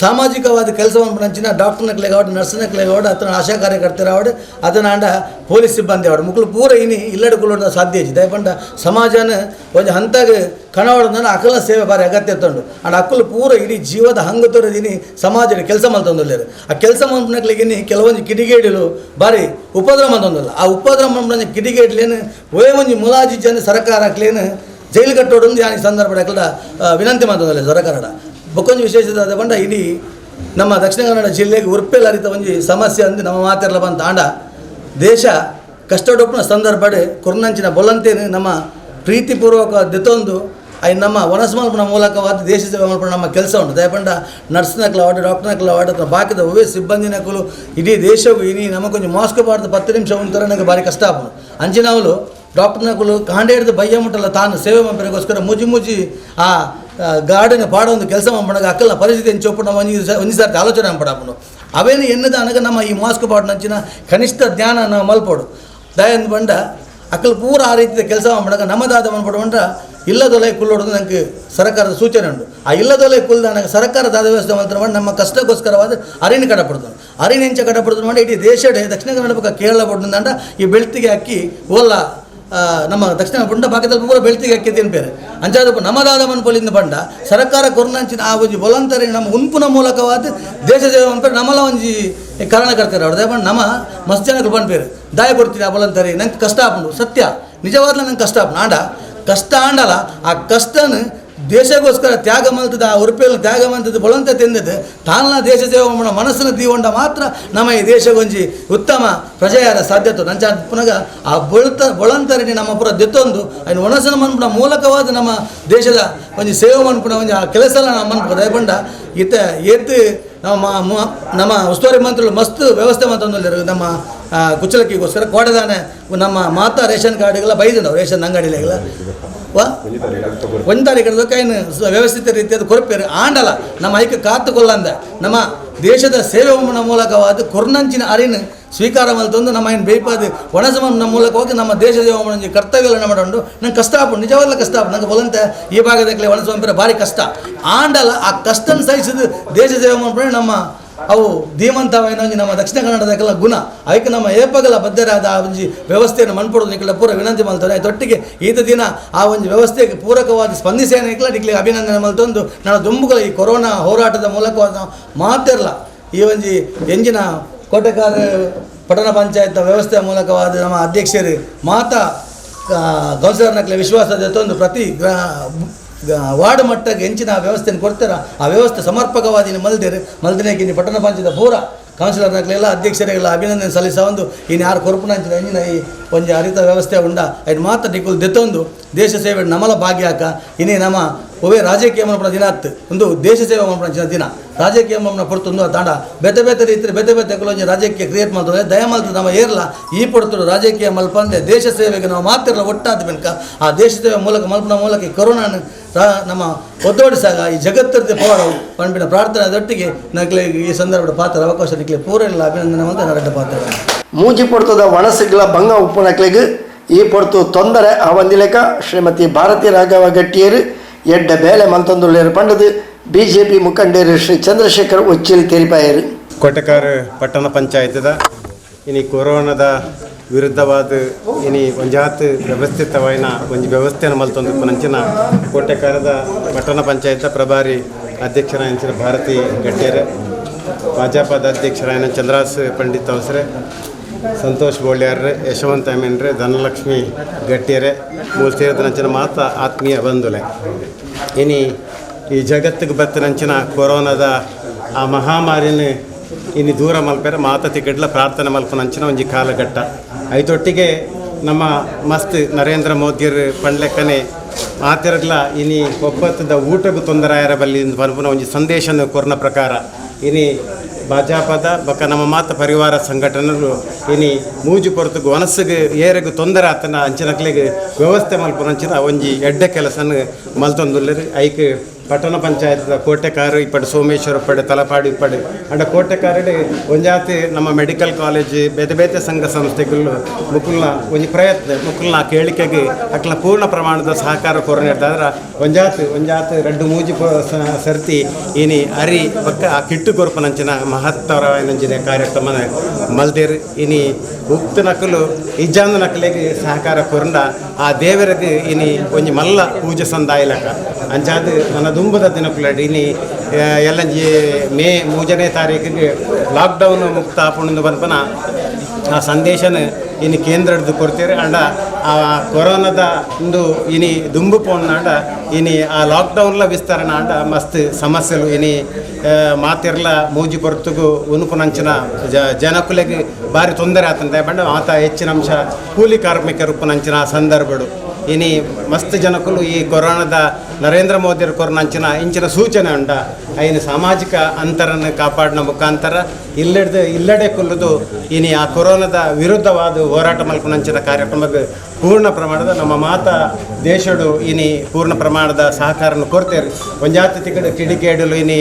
ಸಾಮಾಜಿಕವಾದ ಕೆಲಸ ಮಂಚಿನ ಡಾಕ್ಟರ್ನಕ್ಲೆಗಾವಡು ನರ್ಸ್ನಕ್ಲೆಗಾವಡು ಅತನ ಆಶಾ ಕಾರ್ಯಕರ್ತರಾವಡು ಅದನ್ನ ಅಂಡ ಪೊಲೀಸ್ ಸಿಬ್ಬಂದಿ ಅವಡು ಮುಕ್ಕಳು ಪೂರ ಇನಿ ಇಲ್ಲಡೆ ಕುಲ್ಲೋಡು ಸಾಧ್ಯ ಇಜ್ಜಿ. ದಯಪಂಡ ಸಮಾಜನ ಒಂಜಿ ಹಂತಾಗ ಕಣವಾಡೋದನ್ನ ಅಕಲ ಸೇವೆ ಭಾರಿ ಅಗತ್ಯ ತಂಡು ಅಂಡ್ ಅಕ್ಕಲು ಪೂರ ಇಡೀ ಜೀವದ ಹಂಗ ತೋರಿದೀನಿ ಸಮಾಜದ ಕೆಲಸ ಮಲ್ತೊಂದುಲ್ಲೇರು. ಆ ಕೆಲಸ ಮಲ್ಪನಕ್ಲಿಗಿನಿ ಕೆಲವೊಂದು ಕಿಡಿಗೇಡಿಲು ಭಾರಿ ಉಪದ್ರವ ಮಂತೊಂದಿಲ್ಲ. ಆ ಉಪದ್ರವ ಮಲ್ಪನ ಕಿಡಿಗೇಡ್ಲೇನು ಒಯ್ ಒಂಜಿ ಮುಲಾಜಿ ಜನ ಸರ್ಕಾರ ಹಾಕ್ಲೇನು ಜೈಲು ಕಟ್ಟೋಡೊಂದು ಯಾನಿ ಸಂದರ್ಭ ಅಕ್ಕಲ ವಿನಂತಿ ಮಂತೊಂದಿಲ್ಲ ಸರ್ಕಾರ. ಬೊಕ್ಕೊಂಜಿ ವಿಶೇಷತೆ ಬಂಡ ಇಡೀ ನಮ್ಮ ದಕ್ಷಿಣ ಕನ್ನಡ ಜಿಲ್ಲೆಗೆ ಉರ್ಪೆಲ್ ಅರಿತ ಒಂಜಿ ಸಮಸ್ಯೆ ಅಂದು ನಮ್ಮ ಮಾತಿರಲ್ಲ ಬಂತ ಆಂಡ ದೇಶ ಕಷ್ಟಡೊಪ್ಪನ ಸಂದರ್ಭ ಕೊರ್ನಂಚಿನ ಬೊಲಂತೇನು ನಮ್ಮ ಪ್ರೀತಿಪೂರ್ವಕ ದೆತ್ತೊಂದು ಅಯ್ಯ ನಮ್ಮ ವನಸ್ಮಲ್ಪನ ಮೂಲಕವಾದ ದೇಶ ಸೇವೆ ಮಲ್ಪನ ನಮ್ಮ ಕೆಲಸ ಉಂಟು. ದಯಪಂಡ ನರ್ಸ್ನಕ್ಲ ವಾರ್ಡು ಡಾಕ್ಟರ್ನಕ್ಲ ವಾರ್ಡು ಅಥವಾ ಬಾಕಿದ ಒವ್ವೇ ಸಿಬ್ಬಂದಿನಕಲು ಇಡೀ ದೇಶವು ಇನಿ ನಮಗೊಂಜಿ ಮಾಸ್ಕ್ ಬಾರ್ದು 10 ನಿಮಿಷ ಉಂಟರೆ ನನಗೆ ಭಾರಿ ಕಷ್ಟ ಆಪುಂಡು. ಅಂಚಿನವಳು ಡಾಕ್ಟರ್ನಕುಲು ಕಾಂಡೆ ಹಿಡಿದು ಬಯ್ಯ ಮುಟ್ಟಲ್ಲ ತಾನು ಸೇವೆ ಮಲ್ಪರಿಗೋಸ್ಕರ ಮುಜಿ ಮುಜಿ ಆ ಗಾರ್ಡನ್ ಪಾಡೊಂದು ಕೆಲಸ ಮಾಡ್ಬಾಗ ಅಕ್ಕಲ್ಲ ಪರಿಸ್ಥಿತಿ ಎಂಚೊಪ್ಪು ನಾವು ಒಂಜಿ ಒಂಜಿ ಸರ್ತಿ ಆಲೋಚನೆ ಮಾಡ್ಬಾಪುಂಡು. ಅವೇನು ಎನ್ನದ ಅನಗ ನಮ್ಮ ಈ ಮಾಸ್ಕ್ ಪಾಡ್ನಂಚಿನ ಕನಿಷ್ಠ ಜ್ಞಾನ ನಾವು ಮಲ್ಪೋಡು. ದಯಂದು ಬಂಡ ಅಕ್ಕಲು ಪೂರ ಆ ರೀತಿಯ ಕೆಲಸ ಮಾಡ್ಬಾಗ ನಮ್ಮದಾದ ಮನ್ಪಡು ಇಲ್ಲದೊಲೆ ಕುಲ್ಲೋಡೋದು ನನಗೆ ಸರ್ಕಾರದ ಸೂಚನೆ ಉಂಟು. ಆ ಇಲ್ಲದೊಲೆ ಕುಲ್ದ ನನಗೆ ಸರ್ಕಾರದ ವ್ಯವಸ್ಥೆ ಮಾತ್ರ ಮಾಡಿ ನಮ್ಮ ಕಷ್ಟಕ್ಕೋಸ್ಕರವಾದ ಅರಿನ ಕಡಪಡ್ತಾನೆ ಅರಿನ ಹೆಂಚ ಕಡಪಡ್ತಾನೆ ಮಾಡಿ ಇಡೀ ದೇಶಡೆ ದಕ್ಷಿಣ ಕನ್ನಡ ಪಕ್ಕ ಕೇರಳ ಬೊಡ್ಡಂಡ ಈ ಬೆಳ್ತಿಗೆ ಅಕ್ಕಿ ಓಲ್ಲ ನಮ್ಮ ದಕ್ಷಿಣ ಬುಂಡ ಭಾಗದಲ್ಲಿ ಪೂರ ಬೆಳ್ತಿಗೆ ಅಕ್ಕಿ ತಿನ್ಪೇರು ಅಂಚಾದ ನಮ್ಮದಾದ ಮನ್ಪೊಲಿಂದ ಬಂಡ ಸರ್ಕಾರ ಕೊರ್ನಂಚಿನ ಆ ಒಂಜಿ ಬೊಲಂತರಿ ನಮ್ಮ ಉಂಪುನ ಮೂಲಕವಾದ ದೇಶ ಸೇವೆ ಮನ್ಪೇರು ನಮ್ಮಲ ಒಂಜಿ ಕಾರಣಕರ್ತಾರೆ ಅವ್ರು. ದಯಪಂಡ ನಮ್ಮ ಮಸ್ತ್ ಜನಗಳು ಬಂದ್ಪೇರು ದಾಯ ಕೊಡ್ತೀರಿ ಆ ಬೊಲಂತರಿ ನಂಗೆ ಕಷ್ಟ ಆಪುಂಡು ಸತ್ಯ ನಿಜವಾದ್ಲ ನಂಗೆ ಕಷ್ಟ ಆಪುಂಡು. ಆಂಡ ಕಷ್ಟ ಆಂಡಲ್ಲ ಆ ಕಷ್ಟನ ದೇಶಕ್ಕೋಸ್ಕರ ತ್ಯಾಗ ಮಲ್ತದ ಆ ಉರುಪೇಲು ತ್ಯಾಗ ಮಂತದ್ದು ಬೊಳಂತ ತಿಂದದ್ದು ತಾನ ದೇಶ ಸೇವೆ ಮಾಡೋ ಮನಸ್ಸನ್ನು ದೀವೊಂಡ ಮಾತ್ರ ನಮ್ಮ ಈ ದೇಶಗೊಂಜಿ ಉತ್ತಮ ಪ್ರಜೆಯಾರ ಸಾಧ್ಯತೆ. ನಂಚ ಪುನಗ ಆ ಬೊಳಂತರಿನಿ ನಮ್ಮ ಪುರ ದೆತ್ತೊಂದು ಅಯ್ನ ಒಣಸನ ಮನ್ಪುನ ಮೂಲಕವಾದ ನಮ್ಮ ದೇಶದ ಒಂಜಿ ಸೇವೆ ಮನ್ಪುನ ಒಂಜಿ ಆ ಕೆಲಸ ನಮ್ಮ ಮನ್ಪು. ದಯಪಂಡ ಈತ ಏತ್ ನಮ್ಮ ನಮ್ಮ ಉಸ್ತುವಾರಿ ಮಂತ್ರಿಗಳು ಮಸ್ತ್ ವ್ಯವಸ್ಥೆ ಮಂತೊಂದು ನಮ್ಮ ಕುಚ್ಚಲಕ್ಕಿಗೋಸ್ಕರ ಕೋಡದಾನೆ ನಮ್ಮ ಮಾತಾ ರೇಷನ್ ಕಾರ್ಡ್ಗೆಲ್ಲ ಬೈದು ರೇಷನ್ ಅಂಗಡಿಲೆಲ್ಲ ವಾ ಒಂದು ತಾರೀಕು ಕೈನು ವ್ಯವಸ್ಥಿತ ರೀತಿಯಾದ ಕೊರಪೇರು ಆಂಡಲ ನಮ್ಮ ಐಕ್ಯ ಕಾತುಕೊಳ್ಳಂದ ನಮ್ಮ ದೇಶದ ಸೇವೆ ಮೂಲಕವಾದ ಕೊರ್ನಂಚಿನ ಅರಿನ ಸ್ವೀಕಾರ ಮಲ್ತೊಂದು ನಮ್ಮ ಏನು ಬೇಪಾದ ಒಣಸಮನ ಮೂಲಕವಾಗಿ ನಮ್ಮ ದೇಶ ಸೇವೆ ಕರ್ತವ್ಯ ಮಾಡೋಂಡು ನಂಗೆ ಕಷ್ಟ ಆಪು ನಿಜವಾಗ್ಲೂ ಕಷ್ಟ ಆಪು. ನಂಗೆ ಬೊಲಂತೆ ಈ ಭಾಗದ ಒಣಸಮಂಪೇರೆ ಭಾರಿ ಕಷ್ಟ ಆಂಡಲ ಆ ಕಷ್ಟನ ಸಹಿಸಿದ ದೇಶ ಸೇವೆ ಮಾಡ್ಕೊಂಡು ನಮ್ಮ ಅವು ಧೀಮಂತವೈನ ನಮ್ಮ ದಕ್ಷಿಣ ಕನ್ನಡದಕ್ಕೆಲ್ಲ ಗುಣ ಅದಕ್ಕೆ ನಮ್ಮ ಏಪಗಲ ಬದ್ಧರಾದ ಆ ಒಂಜಿ ವ್ಯವಸ್ಥೆಯನ್ನು ಮನ್ಪಡೋದು ನಿಕ್ಲ ಪೂರ ವಿನಂತಿ ಮಲ್ತಾರೆ. ತೊಟ್ಟಿಗೆ ಈತ ದಿನ ಆ ಒಂದು ವ್ಯವಸ್ಥೆಗೆ ಪೂರಕವಾದ ಸ್ಪಂದಿಸೇನಿಕ್ಲ ನಿಕ್ಲೆ ಅಭಿನಂದನೆ ಮಲ್ತೊಂದು ನಾನು ದುಂಬುಗಳ ಈ ಕೊರೋನಾ ಹೋರಾಟದ ಮೂಲಕವಾದ ಮಾತಿರಲ್ಲ ಈ ಒಂಜಿ ಎಂಜಿನ ಕೋಟೆಕಾರ ಪಟ್ಟಣ ಪಂಚಾಯತ್ ವ್ಯವಸ್ಥೆಯ ಮೂಲಕವಾದ ನಮ್ಮ ಅಧ್ಯಕ್ಷರು ಮಾತಾ ಕೌನ್ಸಿಲರ್ನಕ್ಲೆ ವಿಶ್ವಾಸದ ತಂದು ಪ್ರತಿ ವಾರ್ಡ್ ಮಟ್ಟಕ್ಕೆ ಹೆಂಚಿನ ವ್ಯವಸ್ಥೆಯನ್ನು ಕೊಡ್ತಾರ ಆ ವ್ಯವಸ್ಥೆ ಸಮರ್ಪಕವಾದ ಮಲ್ದಿರು ಮಲ್ದಿನೇಕಿನಿ ಪಟ್ಟಣ ಪಂಚಾಯತ್ ಪೂರ ಕೌನ್ಸಿಲರ್ನಕ್ಲೆಲ್ಲ ಅಧ್ಯಕ್ಷರಿಗೆಲ್ಲ ಅಭಿನಂದನೆ ಸಲ್ಲಿಸ ಒಂದು ಇನ್ನು ಯಾರು ಕೊರಪುನಂಚಿನ ಎಂಜಿನ ಈ ಒಂಜಿ ಹರಿತ ವ್ಯವಸ್ಥೆ ಉಂಡ ಐನು ಮಾತ್ರ ನಿಕುಲ್ ದೆತ್ತೊಂದು ದೇಶ ಸೇವೆ ನಮಲ ಭಾಗ್ಯಾಕ ಇನ್ನೇ ನಮ್ಮ ಒವೇ ರಾಜಕೀಯ ಮನ್ಪುನ ದಿನ ಅತ್ತು ಒಂದು ದೇಶ ಸೇವೆ ಮನ್ಪುನಂಚಿನ ದಿನ. ರಾಜಕೀಯ ಮಮ್ಮನ ಪಡ್ತುಂದು ದಾಂಡ ಬೇತೆ ಬೇತೆ ರೀತಿ ಬೇತೆ ಬೇತೆ ಒಂಜಿ ರಾಜಕೀಯ ಕ್ರಿಯೇಟ್ ಮಾಡ್ತದೆ ದಯಮಲ್ತು ನಮ್ಮ ಏರ್ಲ ಈ ಪಡ್ತುಡು ರಾಜಕೀಯ ಮಲ್ಪಂದೆ ದೇಶ ಸೇವೆಗೆ ನಾವು ಮಾತಿರಲ್ಲ ಒಟ್ಟಾದ ಬೆನ್ಕ ಆ ದೇಶ ಸೇವೆ ಮೂಲಕ ಮಲ್ಪನ ಮೂಲಕ ಈ ಕೊರೋನಾನ ನಮ್ಮ ಒದ್ದೋಡಿಸಾಗ ಈ ಜಗತ್ತರ್ದೆ ಪೋಡವು ಪಂಪಿನ ಪ್ರಾರ್ಥನೆ ದೊಟ್ಟಿಗೆ ನಕ್ಲೆ ಈ ಸಂದರ್ಭದ ಪಾತ್ರ ಅವಕಾಶ ನಿಕ್ಲೆ ಪೂರ ಇಲ್ಲ ಅಭಿನಂದನೆ ಅಂತ ನರಡ್ಡ ಪಾತ್ರ.
ಮೂಜಿ ಪೊರ್ತದ ವಣಸುಗಳ ಬಂಗ ಉಪ್ಪುನಕ್ಲೆಗ್ ಈ ಪೊರ್ತು ತೊಂದರೆ ಆವಂದಿಲೆಕ ಶ್ರೀಮತಿ ಭಾರತಿ ರಾಘವ ಗಟ್ಟಿಯರು ಎಡ್ಡ ಬೇಲೆ ಮಲ್ತೊಂದುಳ್ಳೇರು ಪಂಡದು ಬಿಜೆಪಿ ಮುಖಂಡರು ಶ್ರೀ ಚಂದ್ರಶೇಖರ್ ಉಚ್ಚಿಲ್ ತೆರಿಪಾಯರು.
ಕೋಟೆಕಾರ್ ಪಟ್ಟಣ ಪಂಚಾಯತ್ದ ಇನಿ ಕೊರೋನಾದ ವಿರುದ್ಧವಾದ ಇನಿ ಒಂಜಾತ್ ವ್ಯವಸ್ಥಿತವಾಯಿನ ಒಂಜಿ ವ್ಯವಸ್ಥೆನ ಮಲ್ತೊಂದು ಪುನಂಚಿನ ಕೋಟೆಕಾರದ ಪಟ್ಟಣ ಪಂಚಾಯತ್ ಪ್ರಭಾರಿ ಅಧ್ಯಕ್ಷರಾಯಂಚಿನ ಭಾರತಿ ಗಟ್ಟಿಯರೆ, ಭಾಜಪದ ಅಧ್ಯಕ್ಷರಾಯನ ಚಂದ್ರಾಸ್ ಪಂಡಿತ್ ಅವಸರೆ, ಸಂತೋಷ್ ಬೋಳ್ಯಾರ್ರೆ, ಯಶವಂತ ಅಮೀನ್ರೆ, ಧನಲಕ್ಷ್ಮಿ ಗಟ್ಟಿಯರೆ, ಮೂಲ ಸೇರಿದ ಮಾತ ಆತ್ಮೀಯ ಬಂಧುಲೆ. ಇನಿ ಈ ಜಗತ್ತಿಗೆ ಬತ್ತಿನಂಚಿನ ಕೊರೋನಾದ ಆ ಮಹಾಮಾರಿನ ಇನಿ ದೂರ ಮಲ್ಪೆರ ಮಾತ ತಿಕಡ್ಲ ಪ್ರಾರ್ಥನೆ ಮಲ್ಪನಂಚಿನ ಒಂಜಿ ಕಾಲಘಟ್ಟ. ಐತೊಟ್ಟಿಗೆ ನಮ್ಮ ಮಸ್ತ್ ನರೇಂದ್ರ ಮೋದಿಯರು ಪಂಡ್ಲೆಕ್ಕನೆ ಮಾತಿರಗ್ಲ ಇನಿ ಒಪ್ಪತ್ತದ ಊಟಕ್ಕೆ ತೊಂದರೆ ಆಯರ ಬಲ್ಲಿ ಪನ್ಪುನ ಒಂಜಿ ಸಂದೇಶನ ಕೊರ್ನ ಪ್ರಕಾರ ಇನಿ ಭಾಜಪದ ಬೊಕ್ಕ ನಮ್ಮ ಮಾತ ಪರಿವಾರ ಸಂಘಟನೆರು ಇನಿ ಮೂಜು ಪೊರ್ತುಗು ವನಸ್ಸಿಗೆ ಏರೆಗು ತೊಂದರೆ ಆತನ ಅಂಚಿನಕ್ಲೆಗ್ ವ್ಯವಸ್ಥೆ ಮಲ್ಪುನಂಚಿನ ಒಂಜಿ ಎಡ್ಡೆ ಕೆಲಸನ ಮಲ್ತೊಂದುಲ್ಲೆರ್. ಐಕ್ ಪಟ್ಟಣ ಪಂಚಾಯತ್ದ ಕೋಟೆಕಾರು ಇಪ್ಪಡು, ಸೋಮೇಶ್ವರ ಇಪ್ಪಡು, ತಲಪಾಡು ಇಪ್ಪಡು, ಅಂಡ ಕೋಟೆಕಾರಡು ಒಂಜಾತಿ ನಮ್ಮ ಮೆಡಿಕಲ್ ಕಾಲೇಜ್ ಬೇತೆ ಬೇತೆ ಸಂಘ ಸಂಸ್ಥೆಗಳು ಮುಕುಲ್ನ ಒಂಜಿ ಪ್ರಯತ್ನ ಮುಕುಲ್ನ ಕೇಳಿಕೆಗೆ ಅಕ್ಲ ಪೂರ್ಣ ಪ್ರಮಾಣದ ಸಹಕಾರ ಕೊರನಿರ್ತಾದ್ರೆ ಒಂಜಾತ್ ಒಂಜಾತ್ ರಡ್ಡು ಮೂಜಿ ಸರ್ತಿ ಇನಿ ಅರಿ ಪಕ್ಕ ಆ ಕಿಟ್ಟು ಕೊರ್ಪನಂಚಿನ ಮಹತ್ತರವಾಯಿನಂಚಿನ ಕಾರ್ಯಕ್ರಮನ ಮಲ್ದೇರು. ಇನಿ ಉಕ್ತ ನಕಲು ಇಜ್ಜಾಂದ ನಕಲಿಗೆ ಸಹಕಾರ ಕೊರಂಡ ಆ ದೇವರಿಗೆ ಇನಿ ಒಂಜಿ ಮಲ್ಲ ಪೂಜೆ ಸಂದಾಯಲಕ ಅಂಚಾದ ನನ್ನ ದುಂಬದ ದಿನಕುಲಡ್ ಇನಿ ಎಲ್ಲಂಜಿ ಮೇ 3ನೇ ತಾರೀಕಿಗೆ ಲಾಕ್ಡೌನ್ ಮುಕ್ತ ಆಪುಂಡು ಪನ್ಪನ ಆ ಸಂದೇಶನ ಇನಿ ಕೇಂದ್ರದ್ದು ಕೊಡ್ತೀರಿ. ಅಂಡ ಆ ಕೊರೋನಾದ ಒಂದು ಇನಿ ದುಂಬು ಪೋಂಡ ಇನಿ ಆ ಲಾಕ್ಡೌನ್ಲ ವಿಸ್ತರಣೆ ಅಂಡ ಮಸ್ತ್ ಸಮಸ್ಯೆಲು ಇನಿ ಮಾತಿರ್ಲ ಮೂಜಿ ಪೊರ್ತುಗು ಉನುಪುನಂಚಿನ ಜನಕುಲೆಗೆ ಭಾರಿ ತೊಂದರೆ ಆತಂದೆ ಬಂಡ ಆತ ಹೆಚ್ಚಿನ ಅಂಶ ಕೂಲಿ ಕಾರ್ಮಿಕರು ಉಪ್ಪುನಂಚಿನ ಸಂದರ್ಭಡು ಇನಿ ಮಸ್ತ್ ಜನಕುಲು ಈ ಕೊರೋನಾದ ನರೇಂದ್ರ ಮೋದಿಯರ ಕೊರೋನಂಚಿನ ಇಂಚಿನ ಸೂಚನೆ ಉಂಡ ಐನ ಸಾಮಾಜಿಕ ಅಂತರನ್ನು ಕಾಪಾಡಿನ ಮುಖಾಂತರ ಇಲ್ಲಡೆ ಕುಲ್ಲದು ಇನಿ ಆ ಕೊರೋನಾದ ವಿರುದ್ಧವಾದ ಹೋರಾಟ ಮಲ್ಪುನಂಚಿನ ಕಾರ್ಯಕ್ರಮಕ್ಕೆ ಪೂರ್ಣ ಪ್ರಮಾಣದ ನಮ್ಮ ಮಾತಾ ದೇಶಡು ಇನಿ ಪೂರ್ಣ ಪ್ರಮಾಣದ ಸಹಕಾರನ ಕೊಡ್ತೇವೆ. ಒಂಜಾತಿ ತಿಕ್ಕಡು ಕಿಡಿಗೇಡಲು ಇನಿ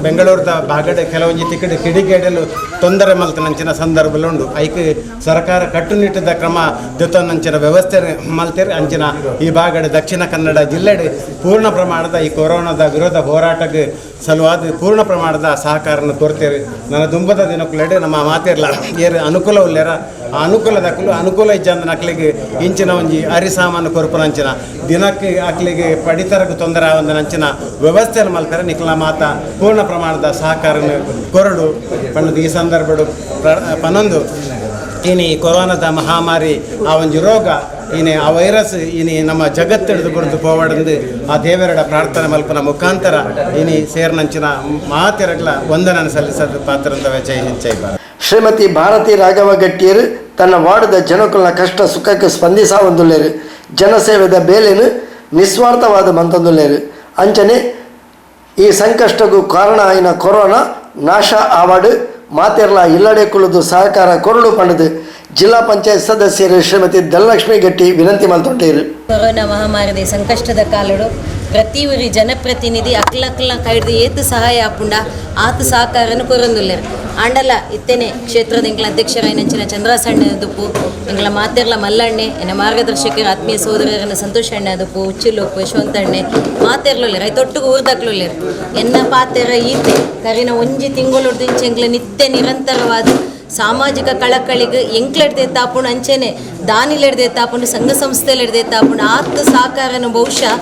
ಬೆಂಗಳೂರದ ಭಾಗಡೆ ಕೆಲವೊಂಜಿ ತಿಕ್ಕಡು ಕಿಡಿಗೇಡಲು ತೊಂದರೆ ಮಲ್ತನಂಚಿನ ಸಂದರ್ಭಲುಂಡು. ಐಕ್ ಸರ್ಕಾರ ಕಟ್ಟುನಿಟ್ಟಿದ ಕ್ರಮ ದೊತ್ತನಂಚಿನ ವ್ಯವಸ್ಥೆ ಮಲ್ತೇರಿ. ಅಂಚಿನ ಈ ಭಾಗಡೆ ದಕ್ಷಿಣ ಕನ್ನಡ ಜಿಲ್ಲೆಡೆ ಪೂರ್ಣ ಪ್ರಮಾಣದ ಈ ಕೊರೋನಾದ ವಿರೋಧ ಹೋರಾಟಕ್ಕೆ ಸಲುವಾದ ಪೂರ್ಣ ಪ್ರಮಾಣದ ಸಹಕಾರನ ಕೊಡ್ತೇವೆ. ನನ್ನ ದುಂಬದ ದಿನಕ್ಕುಲೆಡೆ ನಮ್ಮ ಮಾತಿರಲ್ಲ ಏರು ಅನುಕೂಲ ಉಲ್ಲೇರ ಆ ಅನುಕೂಲದಕ್ಕಲು ಅನುಕೂಲ ಇಜ್ಜಂದ ನಕ್ಲಿಗೆ ಇಂಚಿನ ಒಂಜಿ ಅರಿ ಸಾಮಾನು ಕೊರ್ಪುನಂಚಿನ ದಿನಕ್ಕೆ ಅಕ್ಲಿಗೆ ಪಡಿತರಕ್ಕೆ ತೊಂದರೆ ಆವಂದನಂಚಿನ ವ್ಯವಸ್ಥೆಯನ್ನು ಮಲ್ತಾರೆ. ನಿಕ್ಲ ಮಾತ ಪೂರ್ಣ ಪ್ರಮಾಣದ ಸಹಕಾರನ ಕೊರಡು ಪಣ್ಣದು ಈ ಸಂದರ್ಭಡು ಪನ್ನೊಂದು ಇನಿ ಕೊರೋನಾದ ಮಹಾಮಾರಿ ಆ ಒಂಜಿ ರೋಗ ಇನಿ ಆ ವೈರಸ್ ಇನಿ ನಮ್ಮ ಜಗತ್ತಿಡಿದು ಕೊಡ್ದು ಪೋವಡಂದು ಆ ದೇವರಡ ಪ್ರಾರ್ಥನೆ ಮಲ್ಪನ ಮುಖಾಂತರ ಇನಿ ಸೇರ್ನಂಚಿನ ಮಾತಿರಗ್ಲ ವಂದನನ್ನು ಸಲ್ಲಿಸೋದು ಪಾತ್ರಂತವೇ. ಜೈ ಹಿಂದ್, ಜೈ ಭಾರತ್.
ಶ್ರೀಮತಿ ಭಾರತಿ ರಾಘವ ಗಟ್ಟಿಯರು ತನ್ನ ವಾರ್ಡದ ಜನಕುಲ್ನ ಕಷ್ಟ ಸುಖಕ್ಕೆ ಸ್ಪಂದಿಸಾವಂದುಲ್ಲೇರು, ಜನಸೇವೆದ ಬೇಲೆನು ನಿಸ್ವಾರ್ಥವಾದ ಮಂತಂದುಲ್ಲೇರು. ಅಂಚನೆ ಈ ಸಂಕಷ್ಟಕ್ಕೂ ಕಾರಣ ಆಯಿನ ಕೊರೋನಾ ನಾಶ ಆವಾಡು ಮಾತೆರ್ಲ ಇಲ್ಲಡೆ ಕುಲದು ಸಹಕಾರ ಕೊರಡು ಪಂಡದು ಜಿಲ್ಲಾ ಪಂಚಾಯತ್ ಸದಸ್ಯರು ಶ್ರೀಮತಿ ಧನಲಕ್ಷ್ಮಿ ಗಟ್ಟಿ ವಿನಂತಿ ಮಲ್ತೊಂಡೇರು.
ಕೊರೋನಾ ಮಹಾಮಾರಿದ ಸಂಕಷ್ಟದ ಕಾಲಡು ಪ್ರತಿ ಊರಿ ಜನಪ್ರತಿನಿಧಿ ಅಕ್ಲಕ್ಲ ಕೈಡ್ದು ಏತು ಸಹಾಯ ಆಪುಂಡ ಆತು ಸಹಕಾರನು ಕೊರೊಂದುಲ್ಲೆರ್. ಆಂಡಲ ಇತ್ತೇನೆ ಕ್ಷೇತ್ರದ ಎಂಕ್ಲ ಅಧ್ಯಕ್ಷರಾಯಿನಂಚಿನ ಚಂದ್ರಾಸಣ್ಣ ದುಪ್ಪು, ಎಂಕ್ಲ ಮಾತೆರ್ಲ ಮಲ್ಲಣ್ಣೆ, ಎನ್ನ ಮಾರ್ಗದರ್ಶಕರ ಆತ್ಮೀಯ ಸಹೋದರರನ್ನ ಸಂತೋಷ್ ಅಣ್ಣ ದುಪ್ಪು, ಉಚ್ಚಿಲೋಪು ಯಶವಂತಣ್ಣೆ ಮಾತೆರ್ಲುಲ್ಲೆರ್, ಐತೊಟ್ಟುಗು ಊರ್ದಕ್ಲುಲ್ಲೆರ್. ಎನ್ನ ಪಾತೆರ ಈತೆ ಕರಿನ ಒಂಜಿ ತಿಂಗಳು ಇಂಚೆ ಎಂಕ್ಲ ನಿತ್ಯ ನಿರಂತರವಾದ ಸಾಮಾಜಿಕ ಕಳಕಳಿಗೆ ಎಂಕ್ಲೆಡ್ದೆ ತಾಪುಂಡು, ಅಂಚೆನೆ ದಾನಿಲೆಡ್ದೆ ತಾಪುಂಡು, ಸಂಘ ಸಂಸ್ಥೆಲೆಡ್ದೆ ತಾಪುಂಡು ಆತ್ ಸಹಕಾರನು ಬಹುಶಃ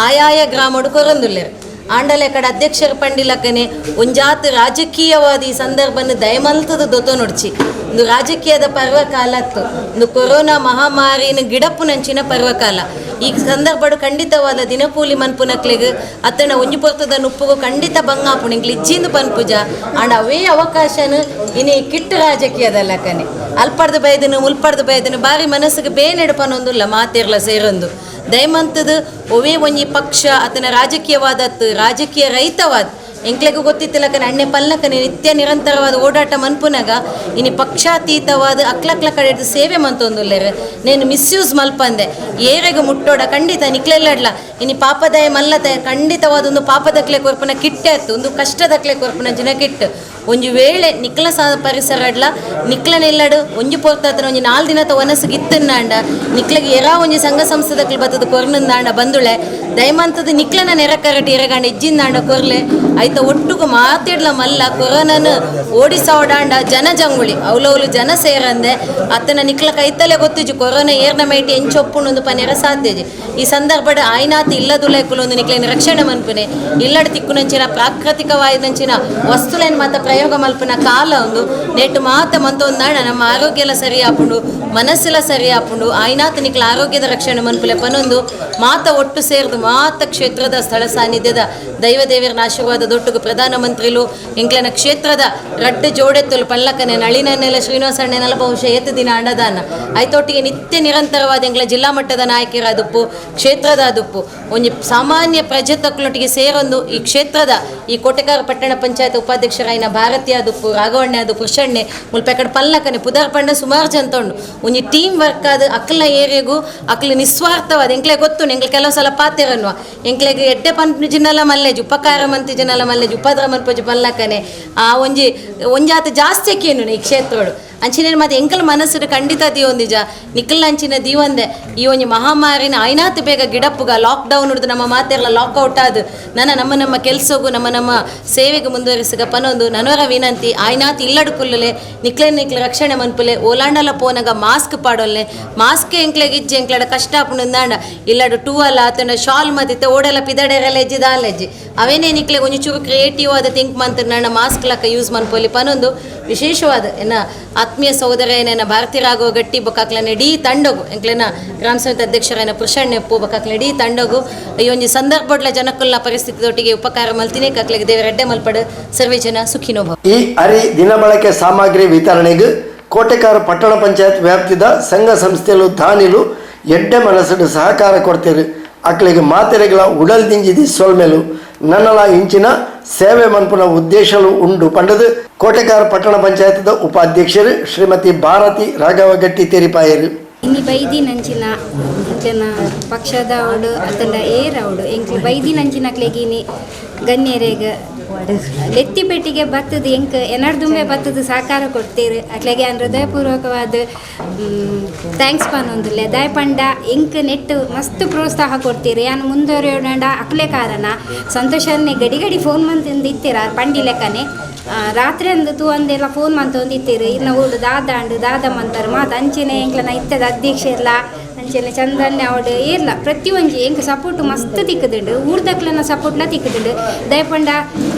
ಆಯಾಯ ಗ್ರಾಮಡು ಕೊರೊಂದುಲ್ಲೆರ್. ಆಂಡಲೆ ಕಡೆ ಅಧ್ಯಕ್ಷರ ಪಂಡಿಲಕ್ಕನೆ ಒಂಜಾತ್ ರಾಜಕೀಯವಾದ ಈ ಸಂದರ್ಭನ ದಯಮಲ್ತದ ದೊತ್ತೊ ನೋಡ್ಚಿ ಒಂದು ರಾಜಕೀಯದ ಪರ್ವಕಾಲತ್ತು ಒಂದು ಕೊರೋನಾ ಮಹಾಮಾರಿನ ಗಿಡಪ್ಪುನಂಚಿನ ಪರ್ವಕಾಲ. ಈ ಸಂದರ್ಭಡು ಖಂಡಿತವಾದ ದಿನಕೂಲಿ ಮನ್ಪುನಕ್ಲೆಗ್ ಅತ್ತಣ ಒಂಜಿ ಪೊರ್ತದ ನುಪ್ಪುಗು ಖಂಡಿತ ಬಂಗಾಪುಣಿ ಇಂಕ್ಲು ಇಜ್ಜಿಂದು ಪನ್ಪುಜ. ಆಂಡ ಅವೇ ಅವಕಾಶನ ಇನಿ ಕಿಟ್ಟು ರಾಜಕೀಯದಲ್ಲಕನೆ ಅಲ್ಪಡ್ದು ಬೈದನು ಮುಲ್ಪಡ್ದು ಬೈದನು ಬಾರಿ ಮನಸ್ಸಿಗೆ ಬೇನೆಡು ಪನೊಂದುಲ್ಲ ಮಾತಿರ್ಲ ಸೇರೊಂದು. ದಯಮಂತದ ಒವೇ ಒಂಜಿ ಪಕ್ಷ ಅತನ ರಾಜಕೀಯವಾದತ್ತು ರಾಜಕೀಯ ರಹಿತವಾದ ಎಂಕ್ಲೆಗೂ ಗೊತ್ತಿತ್ತಿಲ್ಲಕನೆ ಅಣ್ಣೆ ಪಲ್ಲಕನೆ ನಿತ್ಯ ನಿರಂತರವಾದ ಓಡಾಟ ಮನ್ಪುನಗ ಇನಿ ಪಕ್ಷಾತೀತವಾದ ಅಕ್ಲಕ್ಲ ಕಡೆ ಸೇವೆ ಮಂತೊಂದುಲ್ಲೇರು ನೇನು ಮಿಸ್ಯೂಸ್ ಮಲ್ಪಂದೆ ಏರೆಗ್ ಮುಟ್ಟೋಡ ಖಂಡಿತ ನಿಕ್ಲೆಲ್ಲಡ್ಲ ಇನಿ ಪಾಪದಯ ಮಲ್ಲತೆ ಖಂಡಿತವಾದ ಒಂದು ಪಾಪದಕ್ಲೆ ಕೊರ್ಪುನ ಕಿಟ್ಟೆ ಆಯ್ತು ಒಂದು ಕಷ್ಟದಕ್ಲೆ ಕೊರ್ಪುನ ಜಿನ ಕಿಟ್ಟು ಒಂಜಿ ವೇಳೆ ನಿಕ್ಲ ಸಾ ಪರಿಸರ ಅಡ್ಲ ನಿಕ್ಲನೆಲ್ಲಡು ಒಂಜಿ ಪೊರ್ತಾತನ ಒಂಜಿ 4 ದಿನದ ವನಸ್ಸು ಗಿತ್ತನ್ನಾಂಡ ನಿಕ್ಲಗೆ ಎರಾ ಒಂಜಿ ಸಂಘ ಸಂಸ್ಥೆದಕ್ಲು ಬತ್ತದ ಕೊರ್ನಂದಾಂಡ ಬಂದುಳೆ ದಯಮಂತದ ನಿಕ್ಲನ ನೆರಕರಟಿ ಎರಗಾಂಡ ಇಜ್ಜಿಂದಾಂಡ ಕೊರ್ಲೆ ಆಯ್ತ ಒಟ್ಟುಗು ಮಾತಿಡ್ಲ ಮಲ್ಲ ಕೊರೋನಾನ ಓಡಿಸೋಡಾಂಡ ಜನ ಜಂಗುಳಿ ಅವಲವಲು ಜನ ಸೇರಂದೆ ಅತ್ತನ ನಿಕ್ಲ ಕೈತಲೆ ಗೊತ್ತಿಜು ಕೊರೋನಾ ಏರ್ನ ಮೈಟಿ ಎಂಚೊಪ್ಪುಂಡು ಪನೆರ ಸಾಧ್ಯಜಿ. ಈ ಸಂದರ್ಭದ ಆಯ್ನಾತಿ ಇಲ್ಲದುಲೇಕುಲು ನಿಕ್ಲೇನ ರಕ್ಷಣೆ ಮನ್ಪುನೆ ಇಲ್ಲಡ ತಿಕ್ಕುನಂಚಿನ ಪ್ರಾಕೃತಿಕವಾದಂಚಿನ ವಸ್ತುಲೇನು ಮಾತ ಪ್ರಯೋಗ ಮಲ್ಪುನ ಕಾಲ ಒಂದು ನೆಟ್ಟು ಮಾತ ಮಂತೊಂದಾಣ ನಮ್ಮ ಆರೋಗ್ಯ ಎಲ್ಲ ಸರಿ ಆಪುಂಡು ಮನಸ್ಸೆಲ್ಲ ಸರಿ ಆಪುಂಡು ಆಯ್ನಾತ ನಿಕ್ಲ ಆರೋಗ್ಯದ ರಕ್ಷಣೆ ಮನ್ಪುಲೆ ಪನೊಂದು ಮಾತ ಒಟ್ಟು ಸೇರ್ದು ಮಾತ ಕ್ಷೇತ್ರದ ಸ್ಥಳ ಸಾನ್ನಿಧ್ಯದ ದೈವ ದೇವರನ ಆಶೀರ್ವಾದ ದೊಟ್ಟುಗು ಪ್ರಧಾನಮಂತ್ರಿಲು ಎಂಕ್ಲೆನ ಕ್ಷೇತ್ರದ ರಡ್ಡು ಜೋಡೆತ್ತಲು ಪಲ್ಲಕನೆ ನಳಿನನ್ನೆಲ್ಲ ಶ್ರೀನಿವಾಸ ಅಣ್ಣನೆಲ್ಲ ಬಹುಶಃ ಏತು ದಿನ ಅಂಡದಾನ ಆಯ್ತೊಟ್ಟಿಗೆ ನಿತ್ಯ ನಿರಂತರವಾದ ಎಂಕ್ಲ ಜಿಲ್ಲಾ ಮಟ್ಟದ ನಾಯಕರ ಅದುಪ್ಪು ಕ್ಷೇತ್ರದ ಅದುಪ್ಪು ಒಂಜಿ ಸಾಮಾನ್ಯ ಪ್ರಜೆ ತಕ್ಕಲೊಟ್ಟಿಗೆ ಸೇರೊಂದು ಈ ಕ್ಷೇತ್ರದ ಈ ಕೋಟೆಕಾರ ಪಟ್ಟಣ ಪಂಚಾಯತ್ ಉಪಾಧ್ಯಕ್ಷರಾಯಿನ ಭಾರತೀಯ ಅದುಪ್ಪು ರಾಘವಣ್ಣೆ ಅದು ಕೃಷಣ್ಣೆ ಮುಲ್ಪೆಕಡೆ ಪಲ್ಲಕನೆ ಪುದರ್ ಪಂಡ ಸುಮಾರು ಜನ ತೊಂಡು ಒಂಜಿ ಟೀಮ್ ವರ್ಕ್ ಆದ ಅಕ್ಲ ಏರಿಯಗೂ ಅಕ್ಲ ನಿಸ್ವಾರ್ಥವಾದ ಎಂಕ್ಲೆ ಗೊತ್ತು ಎಂಕ್ಲೆ ಕೆಲವು ಸಲ ಪಾತೆರನ್ವ ಎಂಕ್ಲೆಗ್ ಎಡ್ಡೆ ಪಂಪ್ ಜಿನ್ನಲ ಮಲ್ಲೇಜು ಉಪಕಾರ ಮಂತಿ ಜಿನ್ನಲ ಮಲ್ಲೇಜು ಉಪದ್ರ ಮನ್ಪೊಜು ಪಲ್ಲಕನೆ ಆ ಒಂಜಿ ಒಂಜಾತ ಜಾಸ್ತಿ ಕೇನು ಈ ಕ್ಷೇತ್ರಡು ಅಂಚಿನ ಮತ್ತೆ ಎಂಕಲ್ ಮನಸ್ಸು ಖಂಡಿತ ದೀವೊಂದಿಜ ನಿಖಲ್ ಅಂಚಿನ ದೀವಂದೆ ಈ ಒಂಜಿ ಮಹಾಮಾರಿನ ಐನಾತ್ ಬೇಗ ಗಿಡಪ್ಪುಗ ಲಾಕ್ಡೌನ್ ಹಿಡಿದು ನಮ್ಮ ಮಾತೆಲ್ಲ ಲಾಕ್ಔಟ್ ಆದು ನನ್ನ ನಮ್ಮ ನಮ್ಮ ಕೆಲಸಗೂ ನಮ್ಮ ನಮ್ಮ ಸೇವೆಗೆ ಮುಂದುವರಿಸುಗ ಪನೊಂದು ನನವರ ವಿನಂತಿ ಆಯ್ನಾತ್ ಇಲ್ಲಡು ಕುಲ್ಲಲೆ ನಿಕ್ಲೆ ನಿಕ್ಲೆ ರಕ್ಷಣೆ ಮನ್ಪುಲೆ ಓಲಾಂಡಲ ಪೋನಗ ಮಾಸ್ಕ್ ಪಾಡೊಲ್ಲೆ ಮಾಸ್ಕ್ ಎಂಕ್ಲೆಗ್ ಇಜ್ಜಿ ಎಂಕ್ಲಡ ಕಷ್ಟ ಆಪುಂಡಾಂಡ ಇಲ್ಲಡು ಟೂವಲ್ ಆತಂಡ ಶಾಲ್ ಮತ್ತಿತ್ತೆ ಓಡೆಲ್ಲ ಪಿದಡೆರೆಲ್ಲ ಎಜ್ಜಿ ದಾಲೆಜ್ಜಿ ಅವೇನೇ ನಿಕ್ಲೆ ಒಂಜಿ ಚೂರು ಕ್ರಿಯೇಟಿವ್ ಆದ ಥಿಂಕ್ ಮಂತ್ ನನ್ನ ಮಾಸ್ಕ್ ಲಕ್ಕ ಯೂಸ್ ಮನ್ಪೊಲಿ ಪನೊಂದು ವಿಶೇಷವಾದ ಎನ್ನ ಆತ್ಮೀಯ ಸಹೋದರ ಏನೇನ ಭಾರತಿ ರಾಘವ ಗಟ್ಟಿ ಬೊಕ್ಕಾಕ್ಲನ ಇಡೀ ತಂಡಗು ಎಂಕ್ಲೆನ ಗ್ರಾಮ ಸಮಿತಿ ಅಧ್ಯಕ್ಷರೇನ ಪುರುಷಣ್ಣೆಪ್ಪು ಬೊಕ್ಕಾಕ್ಲ ಇಡೀ ತಂಡಗು ಈ ಒಂಜಿ ಸಂದರ್ಭಡ್ಲ ಜನಕ್ಕುಲ್ಲ ಪರಿಸ್ಥಿತಿದೊಟ್ಟಿಗೆ ಉಪಕಾರ ಮಲ್ತಿನೇ ಕಾಕ್ಲೆಗೆ ದೇವರ ಎಡ್ಡೆ ಮಲ್ಪಡು ಸರ್ವೇ ಜನ ಸುಖಿನೋ ಭವ.
ಈ ಅರಿ ದಿನಬಳಕೆ ಸಾಮಗ್ರಿ ವಿತರಣೆಗೆ ಕೋಟೆಕಾರ ಪಟ್ಟಣ ಪಂಚಾಯತ್ ವ್ಯಾಪ್ತಿದ ಸಂಘ ಸಂಸ್ಥೆಲು ದಾನಿಲು ಎಡ್ಡೆ ಮನಸ್ಸು ಸಹಕಾರ ಕೊಡ್ತೀರಿ ಅಕ್ಲಿಗೆ ಮಾತೆರೆಗಳ ಉಡಲ್ ದಿಂಜಿದಿ ಸೊಲ್ಮೆಲು ನನ್ನಲ ಇಂಚಿನ ಸೇವೆ ಮನ್ಪುನ ಉದ್ದೇಶಲು ಉಂಡು ಪಂಡದು ಕೋಟೆಕಾರ ಪಟ್ಟಣ ಪಂಚಾಯತ್ದ ಉಪಾಧ್ಯಕ್ಷರು ಶ್ರೀಮತಿ ಭಾರತಿ ರಾಘವ ಗಟ್ಟಿ ತೆರಿಪಾಯರು.
ಇನ್ನು ಬೈದಿನಂಚಿನ ಎಂಕ್ಲೆನ ಪಕ್ಷದ ಅವಡು ಅತಂಡ ಏರ್ ಅವಡು ಎಂಕ್ಲೆ ಬೈದಿನಂಚಿನಕ್ಲೆಗಿನಿ ಗಣ್ಯರೇಗ ಲೆತ್ತಿ ಪೆಟ್ಟಿಗೆ ಬತ್ತದ ಎಂಕ್ ಎನಾರ್ದುಂಬೆ ಬತ್ತದ ಸಹಕಾರ ಕೊಡ್ತೀರಿ ಅಕ್ಲೆಗೆ ಅನ್ ಹೃದಯಪೂರ್ವಕವಾದ thanks ಪನ್ನೊಂದುಲ್ಲೆ ದಾಯಪಂಡ ಎಂಕ್ ನೆಟ್ಟು ಮಸ್ತ್ ಪ್ರೋತ್ಸಾಹ ಕೊಡ್ತೀರಿ ಯಾನ್ ಮುಂದುವರಿಯೋಣ ಅಕ್ಲೆ ಕಾರಣ ಸಂತೋಷನ್ನೇ ಗಡಿ ಗಡಿ ಫೋನ್ ಮಂತಿಂದ ಇತ್ತೀರ ಪಂಡಿ ಲೆಕ್ಕನೆ ರಾತ್ರಿ ಅಂದು ತೂ ಅಂದೆಲ್ಲ ಫೋನ್ ಮಂತೊಂದಿತ್ತೀರಿ ಇನ್ನು ಊಡು ದಾದಾಂಡು ದಾದಮ್ಮ ಅಂತಾರೆ ಮಾತು ಅಂಚೆನೆ ಎಂಕ್ಲನ ಇತ್ತದ ಅಧ್ಯಕ್ಷ ಇಲ್ಲ ಅಂಚೆನೆ ಚಂದನ್ನೇ ಅವಡು ಏರ್ಲ ಪ್ರತಿಯೊಂಜಿ ಎಂಕ್ ಸಪೋರ್ಟ್ ಮಸ್ತ್ ತಿಕ್ಕದುಂಡು ಊರ್ದಕ್ಲನ ಸಪೋರ್ಟ್ಲ ತಿಕ್ಕದುಂಡು ದಯಪಂಡ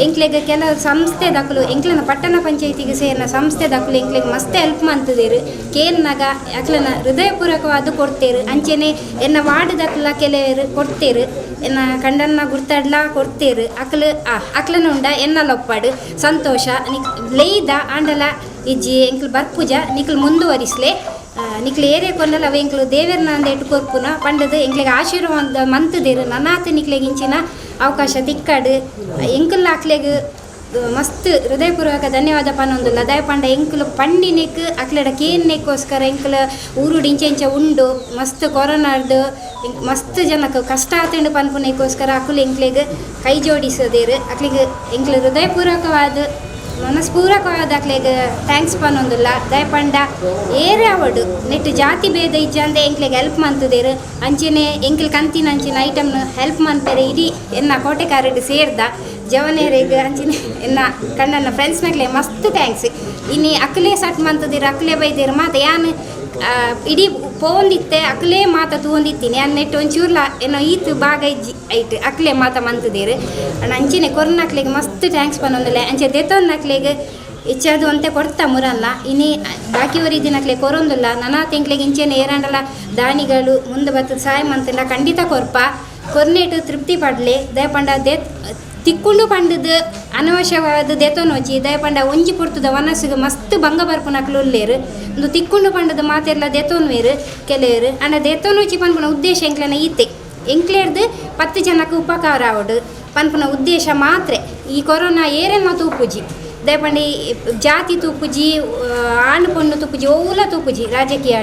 ಎಂಕ್ಲೆಗ್ ಕೆಲವು ಸಂಸ್ಥೆ ದಕ್ಕಲು ಎಂಕ್ಲನ ಪಟ್ಟಣ ಪಂಚಾಯತಿಗೆ ಸೇರಿನ ಸಂಸ್ಥೆ ದಕ್ಕಲು ಎಂಕ್ಲೆಗ್ ಮಸ್ತ್ ಹೆಲ್ಪ್ ಮಂತದೇರು ಕೇನ್ನಾಗ ಅಕ್ಲನ ಹೃದಯಪೂರ್ವಕವಾದ ಕೊಡ್ತೇರು ಅಂಚೆನೆ ಎನ್ನ ವಾರ್ಡ್ ದಕ್ಲ ಕೆಲವರು ಕೊಡ್ತೇರು ಎನ್ನ ಕಂಡನ್ನ ಗುರ್ತಾಡ್ಲ ಕೊಡ್ತೇರು ಅಕ್ಲು ಅಕ್ಲನ ಉಂಡ ಎನ್ನಲ ಒಪ್ಪಾಡು ಸಂತೋಷ ನಿಕ್ ಲೇಯ್ದ ಆಂಡಲ ಇಜ್ಜಿ ಎಂಕ್ಲು ಬರ್ಪೂಜ ನಿಕ್ಲು ಮುಂದುವರಿಸ್ಲೆ ನಿಕ್ಲು ಏರಿಯ ಕೊಲ್ಲಲ ಅವ ಎಂಕ್ಲು ದೇವೆರ್ನ ಅಂದ ಎಟ್ಟು ಕೊರ್ಪುನ ಪಂಡದು ಎಂಕ್ಲೆಗ್ ಆಶೀರ್ವಾದ ಮಂತದೇರು ನನಾತ ನಿಕ್ಲೆಗ್ ಇಂಚಿನ ಅವಕಾಶ ತಿಕ್ಕಾಡು ಎಂಕುಲ್ ಅಕ್ಲೆಗ್ ಮಸ್ತ್ ಹೃದಯಪೂರ್ವಕ ಧನ್ಯವಾದ ಪನ್ನೊಂದುಲ್ಲ ದಯಪಂಡ ಎಂಕುಲು ಪಂಡಿನೆಕ್ ಅಕ್ಲೆಡ ಕೇನ್ನೆಕ್ಕೋಸ್ಕರ ಎಂಕುಲು ಊರುಡು ಇಂಚ ಇಂಚ ಉಂಡು ಮಸ್ತ್ ಕೊರೋನಾರ್ದು ಮಸ್ತ್ ಜನಕ್ಕೆ ಕಷ್ಟ ಆತಂಡು ಪನ್ಪುನೆಕ್ಕೋಸ್ಕರ ಅಕುಲು ಎಂಕ್ಲೆಗ್ ಕೈ ಜೋಡಿಸೋದೇರು ಅಕ್ಲೆಗ್ ಎಂಕ್ಲು ಹೃದಯಪೂರ್ವಕವಾದ ಮನಸ್ಪೂರ್ವಕವಾದ ಅಕ್ಲೆಗ್ thanks ಪನ್ನೊಂದುಲ್ಲ ದಯಪಂಡ ಏರೇ ಅವಡು ನೆಟ್ಟು ಜಾತಿ ಭೇದ ಇಜ್ಜಂದೆ ಎಂಕ್ಲೆಗ್ ಹೆಲ್ಪ್ ಮಂತದೇರು ಅಂಚೆನೆ ಎಂಕ್ಲು ಕಂತಿನ ಅಂಚಿನ ಐಟಮ್ನ ಹೆಲ್ಪ್ ಮನ್ಪೆರೆ ಇಡೀ ಎನ್ನ ಕೋಟೆಕಾರಡ್ ಸೇರ್ದ ಜವನೇರೆಗ್ ಅಂಚಿನ ಎನ್ನ ಕಣ್ಣನ್ನ ಫ್ರೆಂಡ್ಸ್ನಕ್ಲೆ ಮಸ್ತ್ thanks ಇನ್ನು ಅಕ್ಲೆ ಸಟ್ ಮಂತದಿರು ಅಕ್ಲೆ ಬೈದಿರು ಮಾತ ಯಾನ್ ಇಡೀ ಪೋಂದಿತ್ತೆ ಅಕ್ಲೆ ಮಾತ ತೂಂದಿತ್ತೀನಿ ಯಾನ್ ನೆಟ್ಟು ಒಂಚೂರ್ಲ ಏನೋ ಈತ್ ಭಾಗ ಇಜ್ಜಿ ಐಟ್ ಅಕ್ಲೆ ಮಾತ ಮಂತದೇರು ಅಣ್ಣ ಅಂಚಿನೆ ಕೊರ್ನಕ್ಲೆಗ್ ಮಸ್ತ್ thanks ಪನ್ನೊಂದಿಲ್ಲ ಅಂಚೆ ದೆತೊನ್ನಕ್ಲೆಗ್ ಇಚ್ಛಾದು ಅಂತೆ ಕೊಡ್ತಾ ಮುರಲ್ಲ ಇನಿ ಬಾಕಿಯವರು ಇದಿನಕ್ಲೆ ಕೊರೊಂದಿಲ್ಲ ನನಾ ತಿಂಕ್ಲೆಗ್ ಇಂಚೆನೆ ಏರಾಂಡಲ ದಾನಿಗಳು ಮುಂದೆ ಬತ್ತದ ಸಹಾಯ ಮಂತಿಲ್ಲ ಖಂಡಿತ ಕೊರ್ಪ ಕೊರ್ನೇಟು ತೃಪ್ತಿ ಪಡ್ಲೆ ದಯಪಂಡ they ತಿಕ್ಕೊಂಡು ಪಂಡದ ಅನವಶ್ಯವಾದ ದೆತೊನೋಚಿ ದಯಪಂಡ ಒಂಜಿ ಪೊರ್ತುದ ವನಸ್ಸುಗೆ ಮಸ್ತ್ ಭಂಗ ಬರ್ಪುನಕ್ಲು ಉಲ್ಲೇರು ಒಂದು ತಿಕ್ಕೊಂಡು ಪಂಡದ ಮಾತೆಲ್ಲ ದೆತೊನ್ವೇರು ಕೆಲವರು ಅಂಡ ದೆತೊನೋಚಿ ಪನ್ಪುನ ಉದ್ದೇಶ ಎಂಕ್ಲೆನ ಈತೆ ಎಂಕ್ಲೇರ್ದು 10 ಜನಕ್ಕೆ ಉಪಕಾರ ಆವಡು ಪನ್ಪುನ ಉದ್ದೇಶ ಮಾತ್ರ. ಈ ಕೊರೋನಾ ಏರೆಲ್ಲ ತೂಪುಜಿ, ದಯಪಂಡಿ ಜಾತಿ ತೂಪುಜಿ, ಆಣ್ ಪೊಣ್ಣು ತೂಪುಜಿ, ಓಲ ತೂಪುಜಿ, ರಾಜಕೀಯ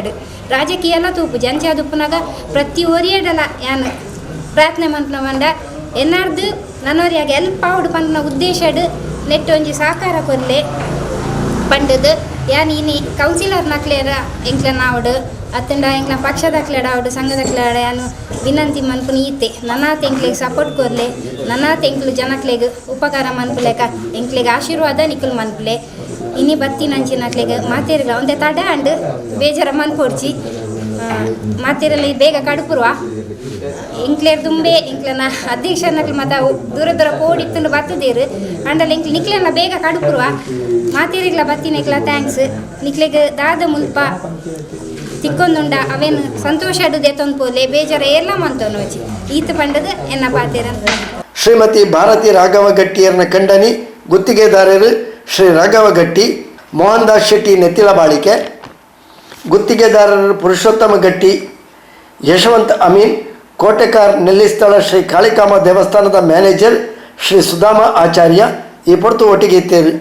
ರಾಜಕೀಯ ಎಲ್ಲ ತೂಪುಜಿ. ಅಂಚೆ ಉಪ್ಪುನಾಗ ಪ್ರತಿ ಒರಿಯಡಲ ಯಾನ್ ಪ್ರಾರ್ಥನೆ ಮನ್ಪುನ ಪಂಡ, ಎನ್ನಾರ್ದು ನನೊರಿಯಾಗ ಎಲ್ಪ್ ಆವಡು ಪನ್ಪುನ ಉದ್ದೇಶಡ್ ನೆಟ್ ಒಂಜಿ ಸಹಕಾರ ಕೊರ್ಲೆ ಪಂಡದು ಯಾನ್ ಇನಿ ಕೌನ್ಸಿಲರ್ ನಕ್ಲೇರ ಎಂಕ್ಲನ ಆವಡು ಅತ್ತಂಡ ಎಂಕ್ಲ ಪಕ್ಷದಕ್ಲೆಡ ಆವಡು, ಸಂಘದಕ್ಲೆಡ ಯಾನು ವಿನಂತಿ ಮನ್ಪುನ ಈತೆ: ನನಾತ್ ಎಂಕ್ಲೆಗ್ ಸಪೋರ್ಟ್ ಕೊರ್ಲೆ. ನನಾತ್ ಎಂಕ್ಲು ಜನಕ್ಲೆಗ್ ಉಪಕಾರ ಮನ್ಪುಲೆಕ ಎಂಕ್ಲೆಗ್ ಆಶೀರ್ವಾದ ನಿಕುಲು ಮನ್ಪುಲೆ. ಇನಿ ಬತ್ತಿನಂಚಿನಕ್ಲೆಗ್ ಮಾತೇರ್ಗ ಒಂದೆ ತಡ ಅಂಡ್, ಬೇಜಾರ ಮನ್ಪೊಡ್ಚಿ. ಮಾತೇರಲ್ಲಿ ಬೇಗ ಕಡುಪುರುವ. ಎಂಕ್ಲೇರ್ ದುಂಬೆ ಎಂಕ್ಲನ ಅಧ್ಯಕ್ಷನಕ್ಲು ಮತ ದೂರ ದೂರ ಪೋಡಿತ್ತುಂಡು ಬತ್ತದೇರು ಅಂಡಲ ಎಂಕ್ಲು ನಿಕ್ಲೆನ ಬೇಗ ಕಡುಪುರುವ. ಮಾತೇರಿಗ್ಲ ಬತ್ತಿನೆಕ್ಲ thanks. ನಿಕ್ಲೆಗ್ ದಾದ ಮುಲ್ಪ ತಿಕ್ಕೊಂದುಂಡ ಅವೇನು ಸಂತೋಷ ದೇತೊಂದು ಪೋಲೆ, ಬೇಜಾರ ಎಲ್ಲ ಮಂತೊನೋಚಿ. ಈತ ಪಂಡದು ಎನ್ನ ಪಾತೇರ.
ಶ್ರೀಮತಿ ಭಾರತಿ ರಾಘವ ಗಟ್ಟಿಯರ್ನ ಕಂಡನಿ ಗುತ್ತಿಗೆದಾರರು ಶ್ರೀ ರಾಘವ ಗಟ್ಟಿ, ಮೋಹನ್ ದಾಸ್ ಶೆಟ್ಟಿ ನೆತ್ತಿಲಬಾಳಿಕೆ, ಗುತ್ತಿಗೆದಾರರು ಪುರುಷೋತ್ತಮ ಗಟ್ಟಿ, ಯಶವಂತ್ ಅಮೀನ್, ಕೋಟೆಕಾರ್ ನೆಲ್ಲಿಸ್ಥಳ ಶ್ರೀ ಕಾಳಿಕಾಂಬ ದೇವಸ್ಥಾನದ ಮ್ಯಾನೇಜರ್ ಶ್ರೀ ಸುಧಾಮ ಆಚಾರ್ಯ ಈ ಪೊರ್ತು ಒಟ್ಟಿಗೆ ಇತ್ತೇರು.